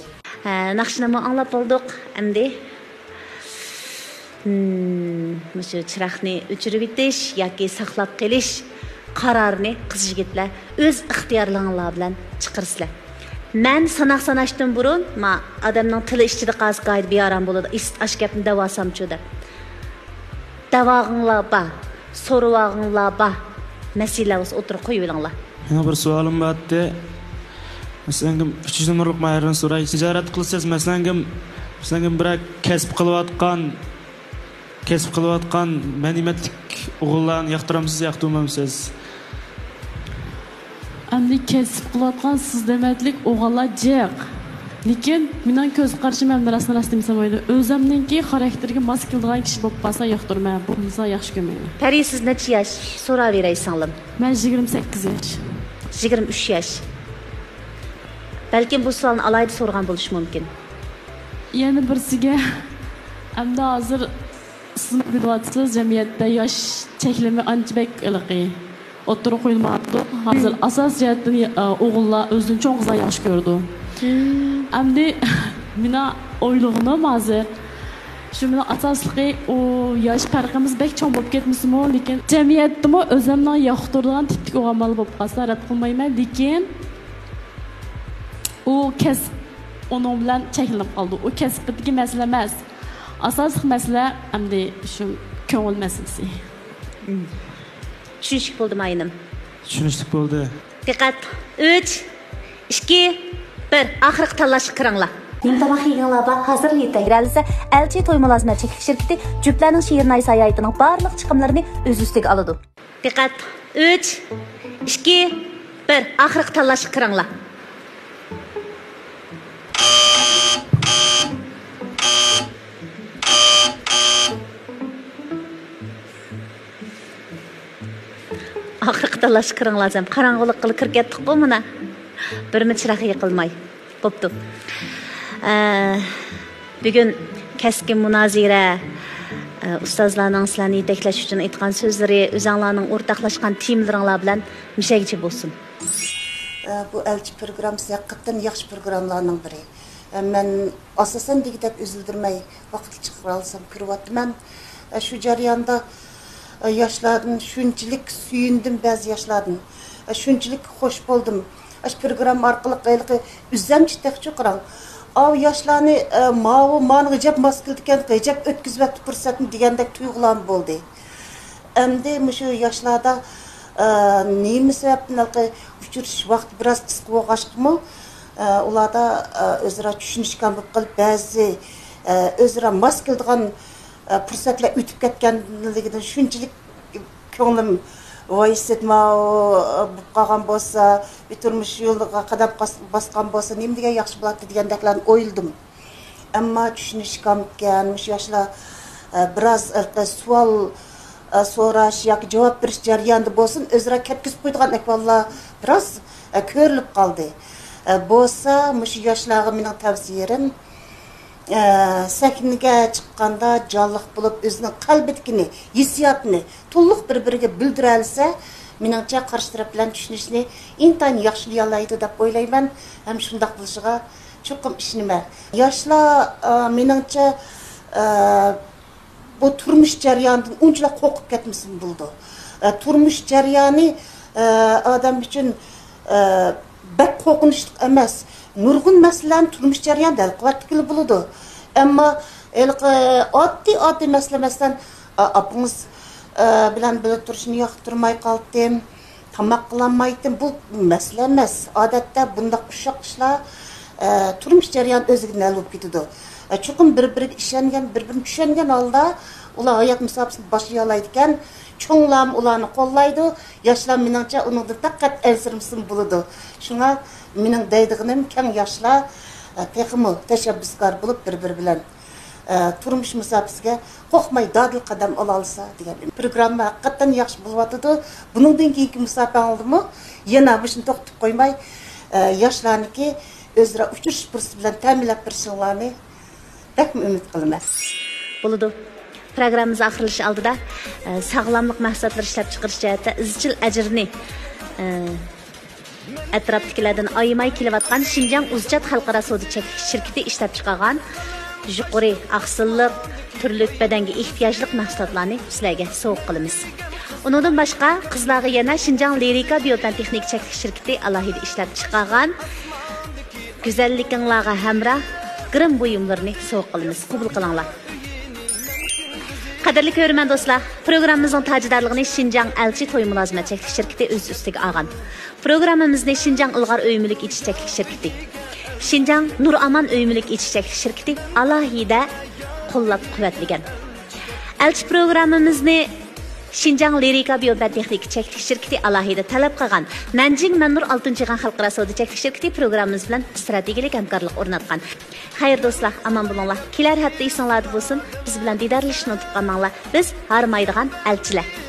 ھە، ناخشىنىمۇ ئاڭلاپ بولدۇق. ئەمدى، ھىم، مۇشۇ چىراغنى ئۆچۈرۈۋېتىش ياكى ساقلاپ قېلىش قارارىنى قىز يىگىتلەر ئۆز ئىختىيارلىقىڭلار بىلەن چىقىرىسىلەر. مەن ساناق ساناشتىن بۇرۇن، ما، ئادەمنىڭ تىلى ئىچىدە قالسا گايىدا بىئارام بولىدۇ، ئىس-، ئاشۇ گەپنى دەۋالسامچۇ دەپ. دەۋالغىڭلار بار، سورىۋالغىڭلار بار، مەسىلە بولسا ئوتتۇرىغا قويۇۋېلىڭلار. مېنىڭ بىر سوئالىم بارتى. مەسىلەن، ئۈچىنچى نومۇرلۇق ماھىرنى سوراي. تىجارەت قىلىسىز، مەسىلەن، مەسىلەن، بىراق كەسىپ قىلىۋاتقان، كەسىپ قىلىۋاتقان مەنىمەتلىك ئوغۇللارنى ياقتۇرامسىز، ياقتۇرمامسىز؟ ئەمدى كەسىپ قىلىۋاتقان سىز دېمەتلىك ئوغۇللار جىق. لېكىن مېنىڭ كۆز قارىشىم، ئەمدى راستىنى راست دېمىسەم بولمايدۇ. ئۆزۈمنىڭكى خاراكتېرىگە ماس كېلىدىغان كىشى بولۇپ قالسا ياقتۇرىمەن، بولمىسا ياخشى كۆرمەيمەن. پەرى، سىز نەچچە ياش؟ سوراۋېرەي سىڭلىم. مەن يىگىرمە سەككىز ياش. يىگىرمە ئۈچ ياش. بەلكىم بۇ سوئالنى ئالاھىدە سورىغان بولۇشى مۇمكىن. يەنە بىرسىگە، ئەمدى ھازىر سىزمۇ بىلىۋاتىسىز، جەمئىيەتتە ياش چەكلىمە ئانچە بەك ھېلىقى ئوتتۇرىغا قويۇلمايدۇ. ھازىر ئاساسىي جەھەتتىن، ئە، ئوغۇللار ئۆزىنى چوڭ قىزلارنى ياخشى كۆرىدۇ. ئەمدى مېنىڭ ئويلىغىنىم ھازىر، شۇ مېنىڭ ئاساسلىقى ئۇ ياش پەرقىمىز بەك چوڭ بولۇپ كەتمىسىمۇ، لېكىن جەمئىيەتتىمۇ ئۆزۈمنىڭ ياقتۇرىدىغان تىپتىكى ئوغۇل بالا بولۇپ قالسا رەت قىلمايمەن، لېكىن ئۇ كەسىپ ئۇنىڭ بىلەن چەكلىنىپ قالىدۇ. ئۇ كەسىپتىكى مەسىلە ئەمەس. ئاساسلىق مەسىلە ئەمدى شۇ كۆڭۈل مەسىلىسى. چۈشىنىشلىك بولدىمۇ ئاينىم؟ چۈشىنىشلىك بولدى. دىققەت! ئۈچ، ئىككى، بىر. ئاخىرقى تاللاشقا كىرىڭلار. نېمە تاماق يېگىڭلار بار؟ ھازىرلاۋېتەي. بېرەلىسە، ئەلچى توي مۇلازىمەت چەكلىك شىركىتى جۈپلەرنىڭ شېھىر ناھىيە ساياھىتىنىڭ بارلىق چىقىملىرىنى ئۆز ئۈستىگە ئالىدۇ. دىققەت! ئۈچ، ئىككى، بىر. ئاخىرقى تاللاشقا كىرىڭلار. ئاخىرقى تاللاشقا كىرىڭلار دېسەم، قاراڭغۇلۇققىلا كىرىپ كەتتۇققۇ مانا. بىرمۇ چىراغ يېقىلماي. بوپتۇ. ئە، بۈگۈن كەسكىن مۇنازىرە، ئە، ئۇستازلارنىڭ سىلەرنى يېتەكلەش ئۈچۈن ئېيتقان سۆزلىرى، ئۆزەڭلارنىڭ ئورتاقلاشقان تېمىلىرىڭلار بىلەن مۇشەگىچە بولسۇن. ئە، بۇ ئەلچى پروگراممىسى ھەقىقەتەن ياخشى پروگراممىلارنىڭ بىرى. ئە، مەن ئاساسەن دېگۈدەك ئۈزۈلدۈرمەي ۋاقىت چىقىرالسام كۆرۈۋاتىمەن. ئە، شۇ جەرياندا، ئە، ياشلاردىن شۇنچىلىك سۆيۈندۈم، بەزى ياشلاردىن. ئە، شۇنچىلىك خوش بولدۇم. ئاشۇ پروگرامما ئارقىلىق ھېلىقى ئۆزەمچە تېخىچۇ قاراڭ. ئاۋۇ ياشلارنى، ئە، ماۋۇ، مانىغا جەپ ماس كېلىدىكەن، غەجەپ ئۆتكۈزۈۋەتتى پۇرسەتنى دېگەندەك تۇيغۇلارمۇ بولدى. ئەمدى مۇشۇ ياشلاردا، ئە، نېمە سەۋەبتىن ھېلىقى ئۇچرىشىش ۋاقتى بىراز قىسقا بولغاچقىمۇ، ئە، ئۇلاردا، ئە، ئۆزئارا چۈشىنىشكەن بولۇپ قېلىپ، بەزى، ئە، ئۆزئارا ماس كېلىدىغان، ئە، پۇرسەتلەر ئۆتۈپ كەتكەنلىكىدىن شۇنچىلىك كۆڭلۈم ۋايسىدى، ماۋۇ، ئە، بولۇپ قالغان بولسا، بىر تۇرمۇش يولىغا قەدەم قاس-، باسقان بولسا، نېمە دېگەن ياخشى بولاتتى دېگەندەكلەرنى ئويلىدىم. ئەمما چۈشىنىشكە كەمكەن، مۇشۇ ياشلار، ئە، بىراز، ئە، سوئال، ئە، سوراش ياكى جاۋاب بېرىش جەريانىدا بولسۇن، ئۆزئارا كەتكۈزۈپ قويىدىغان ئەھۋاللار بىراز، ئە، كۆرۈلۈپ قالدى. ئە، بولسا، مۇشۇ ياشلارغا مېنىڭ تەۋسىيەم، ئە، سەھنىگە چىققاندا جانلىق بولۇپ، ئۆزىنىڭ قەلبىدىكىنى، ھېسسىياتىنى تولۇق بىر-بىرىگە بىلدۈرەلىسە، مېنىڭچە، قارشى تەرەپ بىلەن چۈشىنىشنى ئىنتايىن ياخشىلىيالايدۇ دەپ ئويلايمەن ھەم شۇنداق بولۇشىغا چوقۇم ئىشىنىمەن. ياشلار، ئە، مېنىڭچە، ئە، بۇ تۇرمۇش جەريانىدىن ئۇنچىلا قورقۇپ كەتمىسىمۇ بولىدۇ. ئە، تۇرمۇش جەريانى، ئە، ئادەم ئۈچۈن، ئە، بەك قورقۇنچلۇق ئەمەس. نۇرغۇن مەسىلىلەرنى تۇرمۇش جەريانىدا ھەل قىلىۋەتكىلى بولىدۇ. ئەمما ھېلىقى ئاددىي، ئاددىي مەسىلە، مەسىلەن، ئا-، ئاپىڭىز، ئە، بىلەن بىللە تۇرۇشنى ياقتۇرماي قالدىم، تاماق قىلالمايتتىم. بۇ مەسىلە ئەمەس. ئادەتتە بۇنداق ئۇششاق ئىشلار، ئە، تۇرمۇش جەريانىدا ئۆزىگە ھەل بولۇپ كېتىدۇ. ئە، چوقۇم بىر-بىرىگە ئىشەنگەن، بىر-بىرىنى چۈشەنگەن ھالدا ئۇلار ھايات مۇساپىسىنى باشلىيالايدىكەن. چوڭلارمۇ ئۇلارنى قوللايدۇ. ياشلار، مېنىڭچە، ئۇنىڭدىن پەقەت ئەنسىرىمىسىمۇ بولىدۇ. شۇڭا مېنىڭ دەيدىغىنىم، كەڭ ياشلار، ئە، تېخىمۇ تەشەببۇسكار بولۇپ، بىر-بىرى بىلەن، ئە، تۇرمۇش مۇساپىسىگە قورقماي دادىل قەدەم ئالالىسا دېگەن. پروگرامما ھەقىقەتەن ياخشى بولۇۋاتىدۇ. بۇنىڭدىن كېيىنكى مۇساپەڭلىدىمۇ يەنە مۇشۇنى توختىتىپ قويماي، ئە، ياشلارنىڭكى ئۆزئارا ئۇچرىشىش پۇرسىتى بىلەن تەمىنلەپ بېرىشىڭلارنى بەكمۇ ئۈمىد قىلىمەن. بولىدۇ. پروگراممىمىز ئاخىرلىشىش ئالدىدا، ئە، ساغلاملىق مەھسۇلاتلىرى ئىشلەپچىقىرىش جەھەتتە ئىزچىل ئەجىرنى، ئە، ئەتراپتىكىلەردىن ئايىماي كېلىۋاتقان شىنجاڭ ئۇزچات خەلقئارا سودا چەكلىك شىركىتى ئىشلەپچىقارغان يۇقىرى ئاقسىللىق، تۈرلۈك بەدەنگە ئېھتىياجلىق مەھسۇلاتلارنى سىلەرگە سوۋغا قىلىمىز. ئۇنىڭدىن باشقا، قىزلارغا يەنە شىنجاڭ لىرىكا بىيوتەن تېخنىك چەكلىك شىركىتى ئالاھىدە ئىشلەپچىقارغان گۈزەللىكىڭلارغا ھەمراھ گىرىم بۇيۇملىرىنى سوۋغا قىلىمىز. قوبۇل قىلىڭلار. قەدىرلىك كۆرۈرمەن دوستلار، پروگراممىمىزنىڭ تاجىدارلىقىنى شىنجاڭ ئەلچى توي مۇلازىمەت چەكلىك شىركىتى ئۆز ئۈستىگە ئالغان. پروگراممىمىزنى شىنجاڭ ئىلغار ئۆي مۈلۈك ئېچىش چەكلىك شىركىتى، شىنجاڭ نۇرئامان ئۆي مۈلۈك ئېچىش چەكلىك شىركىتى ئالاھىدە قوللاپ قۇۋۋەتلىگەن. ئەلچى پروگراممىمىزنى شىنجاڭ لىرىكا بىيوبەن تېخنىكا چەكلىك شىركىتى ئالاھىدە تەلەپ قىلغان. نەنجىڭ مەننۇر ئالتىنچى يىغىن خەلقئارا سودا چەكلىك شىركىتى پروگراممىمىز بىلەن ئىستراتېگىيەلىك ھەمكارلىق ئورناتقان. خەير دوستلار، ئامان بولۇڭلار. كېلەر ھەپتە ئېسىڭلاردا بولسۇن. بىز بىلەن دىدارلىشىشنى ئۇنتۇپ قالماڭلار. بىز ھارمايدىغان ئەلچىلەر.